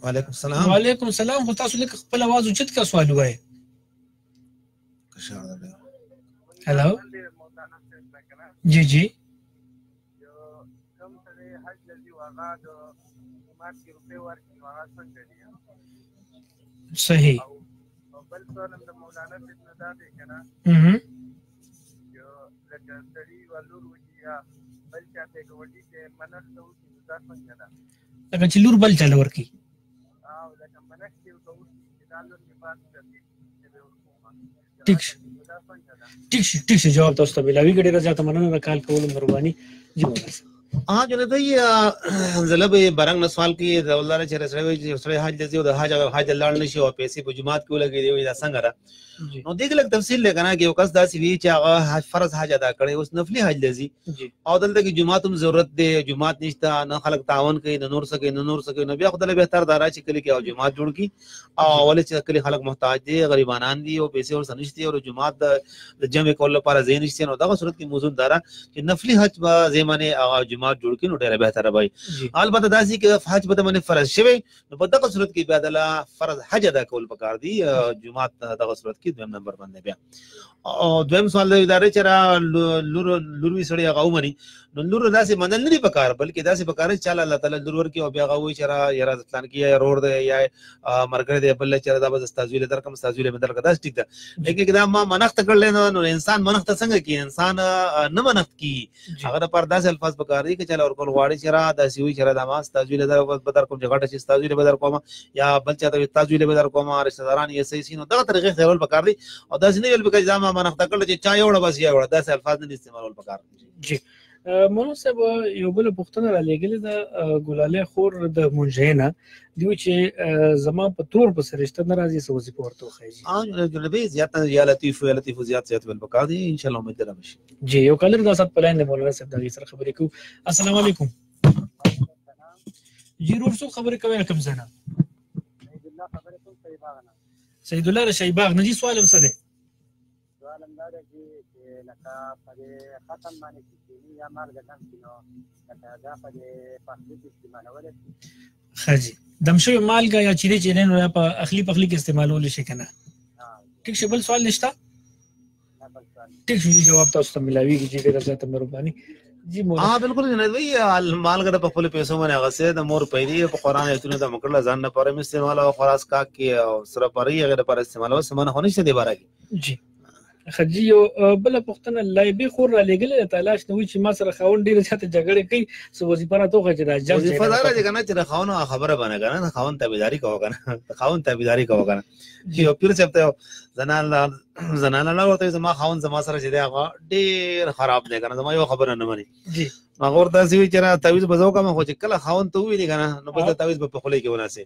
وعلیکم السلام. وعلیکم السلام. خو تاسو لږ خپل اواز اوچت کړه سوال ووایئ. هلو. جی جی. صحیح. بل سوال د مولانا صاحب نه دا دی کنه لکه سړي یوه لور وکړي یا بل چا ته ګاونډي ته منښت وکړي نو دا څنګه ده؟ لکه چې لور بل چا له ورکړي. او لکه منښت یې ورته وکړي چې دا لور مې پاتې ده چې به ورکوم. ټیک شو، ټیک شو، جواب تاسو ته ملاویږي. ډېره زیاته مننه د کال کولو مهرباني. جی مولانا صاحب. ها جنید بھائی، حنظله به برنګ نه سوال کوي د الله چې رسړی وي چې سړی حج ځي او د حج حج لاړ نشي او پیسې په جماعت کې ولګي دی، دا څنګه ده؟ نو دې کې لږ تفصیل دی کنه، کې یو کس داسې وي چې هغه حج فرض حج ادا کړي، اوس نفلي حج لذي او دلته کې جماعت هم ضرورت دی، جماعت نشته، نه خلک تعاون کوي، نه نور څه کوي، نه نور څه کوي، نو بیا خدای به تر دارا چې کلی کې او جماعت جوړ کی او ولې چې کلی خلک محتاج دي، غریبانان دي او پیسې ورسره نشته او جماعت د جمع کول لپاره ځای نشته، نو دغه صورت کې موزون دارا چې نفلي حج به زمانه هغه جماعت جوړ کړي نو ډیره بهتره وي. البته داسې کې حج به باندې فرض شوی نو په دغه صورت کې بیا د فرض حج ادا کول پکار دي جماعت دغه صورت کې دویم نمبر باندې. بیا او دویم سوال د ادارې چې را لور لور وی سړی هغه ومني نو لور داسې منل نه دي پکار، بلکې داسې پکار چې الله تعالی لور ورکړي او بیا هغه وایي چې را یاره ځان کې یا رور دی یا مرګره دی بل چې دا به ستاسو له درکم ستاسو له بدل کدا ټیک ده. لیکن دا ما منخت کړل نو انسان منخت څنګه کی؟ انسان نه منخت کی، هغه د پر داسې الفاظ پکار دي چې چاله ورکول غواړي چې را داسې وي چې را دا ما ستاسو له در بدل کوم چې غټه شي ستاسو له بدل کوم یا بل چاته ستاسو له بدل کوم رشتہ داران یې صحیح سینو دغه طریقې خیرول پکار دي. او داسې نه ویل پکار چې دا ما منخت کړل چې چا یو بس یو داسې الفاظ نه استعمالول پکار دي. جی مولانا صاحب، یو بل پوښتنه را لېږلې ده ګلالۍ خور د مونجې نه دی چې زما په تور په سرشته نه راځي، څه وظیفه ورته وښایي؟ جنبي زیات یا لطیف یا لطیف زیات زیات ویل پکار دي، ان شاء الله امید لرم شي. جی یو کالر دا سات په لاین دی، مولانا صاحب دغه سره خبرې کوو. السلام علیکم. جی رور څوک خبرې کوي؟ کوم ځای نه؟ سید الله د شیباغ نه. جی سوال هم څه دی؟ سوال هم دا دی چې لکه په دې ختم باندې چې چیني یا مالګه دم شي نو لکه دا په دې پخلي کې استعمالولی شي؟ ښه جي، دم شوې مالګه یا چیني چې دی نو یا په اخلي پخلي کې استعمالولی شي که نه؟ ټیک شو، بل سوال نشته؟ ټیک شو، جواب تاسو ته ملاویږي. جی ډېره زیاته مهرباني. جی مولانا. بالکل جنید بھائی، مالګه د خپل پیسو باندې هغه د مور پیدي په قرآن ایتونه د مکړه ځان نه پرم استعمال او خلاص کا کې او سره پرې هغه د پر استعمال او سمانه خو نشته دی باره کې. جی خجی یو بل پوښتنه لایبې خور را لېږلې ده تلاش نه وي چې ما سره خاوند ډېره زیاته جګړې کوي، څه وظیفه راته وښیه چې دا جنګ وظیفه دا راځي که نه چې د خاوند خبره باندې که نه خاوند تابعداري کوه که نه خاوند تابعداري کوه که نه. چې یو پیر صاحب ته زنانه لا ورته زما خاوند زما سره چې دی هغه ډېر خراب دی که نه، زما یو خبره نه مني. هغه ورته داسې وي چې را تعویذ به زه وکړم، خو چې کله خاوند ته وویلي که نه نو بس د تعویذ به په خولۍ کې وناسې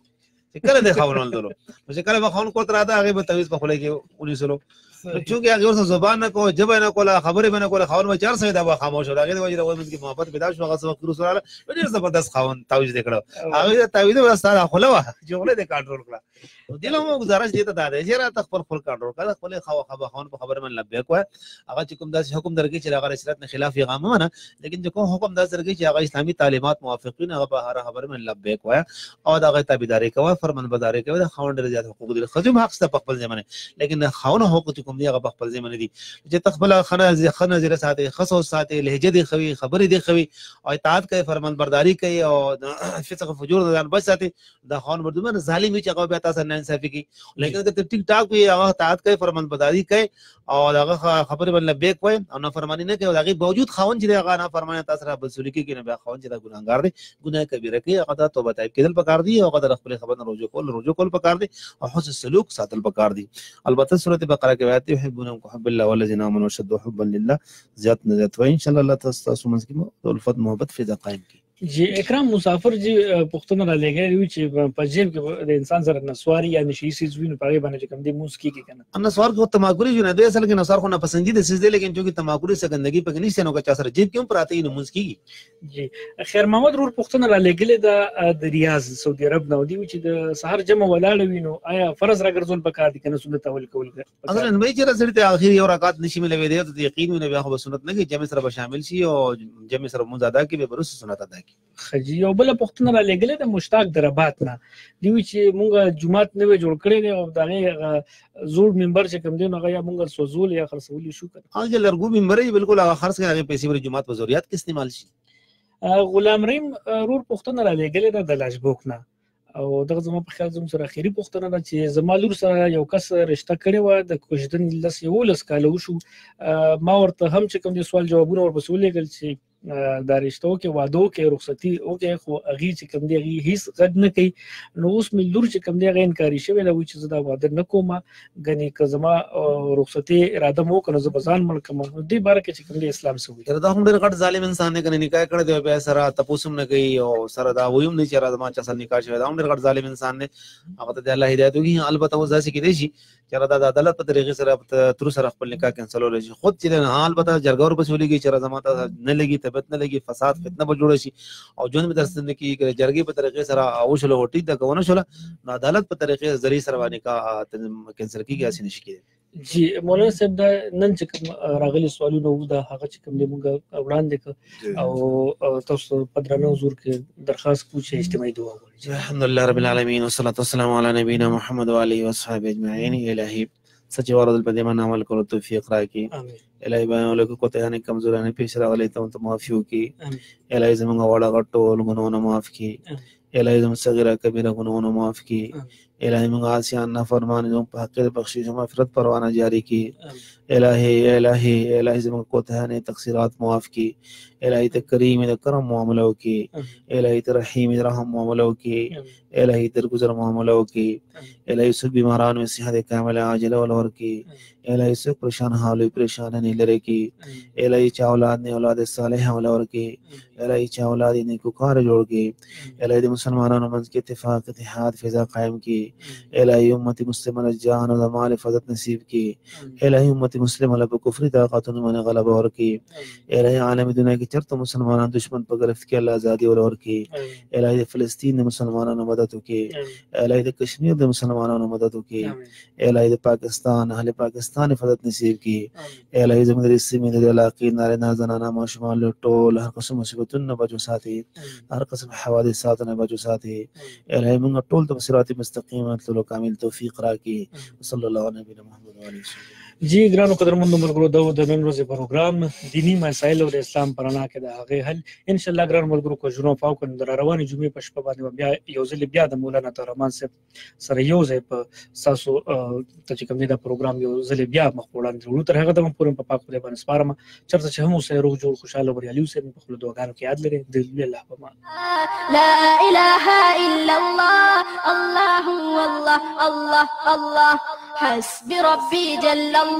چې کله د خاوند ولدلو نو چې کله به خاوند کور ته راته هغې به تعویذ په خولۍ کې ونیسلو. چونکه هغه ورسره زبان نه کوه، ژبه نه کوله، خبرې به نه کوله، خاوند به چار سوی دا به خاموش شو. د هغې د وجې د وجې کې محبت پیدا شو. هغه څه وخت وروسته راغله ډېر زبردست خاوند تعویذ دې کړو، هغې د تعویذ به ستا دا خوله وه چې خوله دې کنټرول کړه. نو دې له مو ګزارش دې ته دا دی چې راته خپل خپل کنټرول کړه، خپل خاوند په خبره باندې لبیک وایه. هغه چې کوم داسې حکم درکړي چې هغه شریعت نه خلاف یې هغه مه منه، لیکن چې کوم حکم داسې درکړي چې هغه اسلامي تعلیمات موافق وي هغه په هره خبره باندې لبیک وایه او د هغې تابعداري کوه، فرمانبرداري کوه. د خاوند ډېر زیات حقوق دي، ښځې هم حق شته په خپل ځای باندې، لیکن د خاوند حقوق چې کوم دي هغه په خپل ځای باندې دي. چې ته خپله ښه نظریه ساتې، ښه سوچ ساتې، لهجه دې ښه وي، خبرې دې ښه وي او اطاعت کوي، فرمانبرداري کوي او فسق او فجور د ځان بچ ساتې، دا خاوند به دومره ظالم وي چې هغه بیا تا سره ناانصافي کوي. لیکن که ته ټیک ټاک وي، هغه اطاعت کوي، فرمانبرداري کوي او د هغه خبرې باندې لبیک وایي او نافرماني نه کوي، او د هغې باوجود خاوند چې دی هغه نافرماني تا سره بدسلوکي کوي، نو بیا خاوند چې دا ګناهګار دی، ګناه کبیره کوي، هغه ته توبه تایب کېدل پکار دي، هغه ته د خپلې خبرې نه رجوع کول پکار دي او حسن سلوک ساتل پکار دي. البته سورة بقره کې آیت دی، يحبونهم كحب الله والذین آمنوا اشد حبا لله، زیات نه زیات وایي. ان شاء الله الله تاسو منځ کې الفت محبت فضا قائم کړي. جی اکرام مسافر جی پوښتنه را لېږلې وي چې په جیب کې د انسان سره نسواري یا نشي څیز وي نو په هغې باندې چې کوم دی مونځ کېږي که نه؟ نسوار خو تماکوري جو نه دی، اصل کې نسوار خو ناپسندیده څیز دی، لیکن چونکې تماکوري څه ګندګي پکې نشته نو که چا سره جیب کې هم پراته وي نو مونځ کېږي. جی خیر محمد ورور پوښتنه را لېږلې ده د ریاض سعودي عرب نه، دی چې د سهار جمع ولاړه وي نو آیا فرض راګرځول پکار دي که نه سنت اول کول پکار دي؟ اصل وایي چې سړي ته اخر یو رکعت نشي ملوي دی ته یقین وي نو بیا خو به سنت نه کوي، جمع سره به شامل شي او جمع سره مونځ ادا کړي، بیا به وروسته سنت ادا کړي. ښه جی یو بله پوښتنه را لېږلې ده مشتاق د رباط نه، دی وایي چې مونږ جومات نوی جوړ کړی دی او د هغې هغه زوړ منبر چې کوم دی نو هغه یا مونږ سوځول یا خرڅولی شو که نه؟ هغه چې لرګو منبر یې بالکل هغه خرڅ کړي، هغې پیسې به د جومات په ضروریات کې استعمال شي. غلام رحیم رور پوښتنه را لېږلې ده د لاشبوک نه، او دغه زما په خیال زموږ سره اخیری پوښتنه ده چې زما لور سره یو کس رشته کړې وه، د کوژدن 11 کاله وشو، ما ورته هم چې کوم دي سوال جوابونه ورپسې ولېږل چې دا رشته وکړي، واده وکړي، رخصتي وکړي، خو هغې چې کوم دی هغې هیڅ غږ نه کوي. نو اوس مې لور چې کوم دی هغه انکاري شوې ده، وایي چې زه دا واده نه کوم، ګنې که زما رخصتي اراده مو وکړه نو زه به ځان مړ کړم. نو دې باره کې چې کوم دی اسلام څه وایي؟ دا هم ډېر غټ ظالم انسان دی، که نه نکاح کړی دی بیا سره تپوس هم نه کوي او سره دا وایي هم نه چې زما چا سره نکاح شوی، دا هم ډېر غټ ظالم انسان دی، هغه ته د الله هدایت وکړي. البته اوس داسې کېدای شي چې دا د عدالت په طریقې سره تر سره خپل نکاح کینسلولی شي، خود چې نه البته جرګه ورپسې ولېږي چې زما ته نه لګي، طبیعت نه لګي، فساد فتنه به جوړه شي او ژوند به درسره نه کېږي. که جرګې په طریقې سره وشوله او ټیک ده، که ونه شوله نو عدالت په طریقې ذریعې سره باندې نکاح کینسل کېږي، هسې نه شي کېدی. جی مولانا صاحب، دا نن چې کوم راغلي سوالونه وو دا هغه چې کوم دی موږ وړاندې کړ او تاسو په درنه حضور کې درخواست کوو چې اجتماعي دعا وغواړئ. الحمدلله رب العالمین والصلاة والسلام علی نبینا محمد و آله وصحبه اجمعین. الهي سچ ورد په دې باندې عمل کولو توفیق راکړي. الهي بیان له کوتاه نه کمزورانه پیش راغلي ته معافي وکړي. الهي زموږ واړه غټ ټول ګناهونه معاف کړي. الهي زموږ صغیره کبیره ګناهونه معاف کړي. الهي موږ عاصیان نافرمان زموږ په حق د بخشش او مغفرت پروانه جاری کړي. الهي الهي الهي زموږ کوتاهانې تقصیرات معاف کړي. الهي ته کریم د کرم معامله وکړي. الهي ته رحیم د رحم معامله وکړي. الهي درګذر معامله وکړي. الهي څوک بیماران وي صحت کامله عاجله ول ورکړي. الهي څوک پریشان حال وي پریشان نه لري کړي. الهي چا اولاد نه اولاد صالح ول ورکړي. الهي چا اولاد نیکوکار جوړ کړي. الهي د مسلمانانو منځ کې اتفاق اتحاد فضا قائم کړي. الهي امت مسلمه له جان او د مال حفاظت نصیب کړي. الهي امت مسلمه له په کفري طاقتونو باندې غلبه ورکړي. الهي عالم دنیا کې چرته مسلمانان دشمن په گرفت کې الله ازادي ول ورکړي. الهي د فلسطین د مسلمانانو مدد وکړي. الهي د کشمیر د مسلمانانو مدد وکړي. الهي د پاکستان اهل پاکستان حفاظت نصیب کړي. الهي زموږ د سیمې د علاقې نارینه زنانه ماشومان له ټول هر قسم مصیبتونو نه بچ وساتي، هر قسم حوادثاتو نه بچ وساتي. الهي موږ ټول ته صراط مستقیم تللو کامل توفیق راکړي. صلی الله علیه نبینا محمد و علیه وسلم. جی ګرانو قدرمنو ملګرو، دا د نن ورځې پروګرام دینی مسایل او د اسلام په رڼا کې د هغې حل. ان شاء الله ګران ملګرو کو ژوند پاو کړو د روانې جمعې په شپه باندې بیا یو ځل بیا د مولانا عطاالرحمان صاحب سره یو ځای په تاسو ته چې کوم دی دا پروګرام یو ځل بیا مخ په وړاندې وړو. تر هغه دمه پورې په پاک خدای باندې سپارم. چېرته چې هم اوسئ روغ جوړ خوشحاله او بریالي اوسئ. په خپلو دعاګانو کې یاد لرئ. د لوی الله په امان. لا اله الا الله الله والله الله الله حسبي ربي جل الله.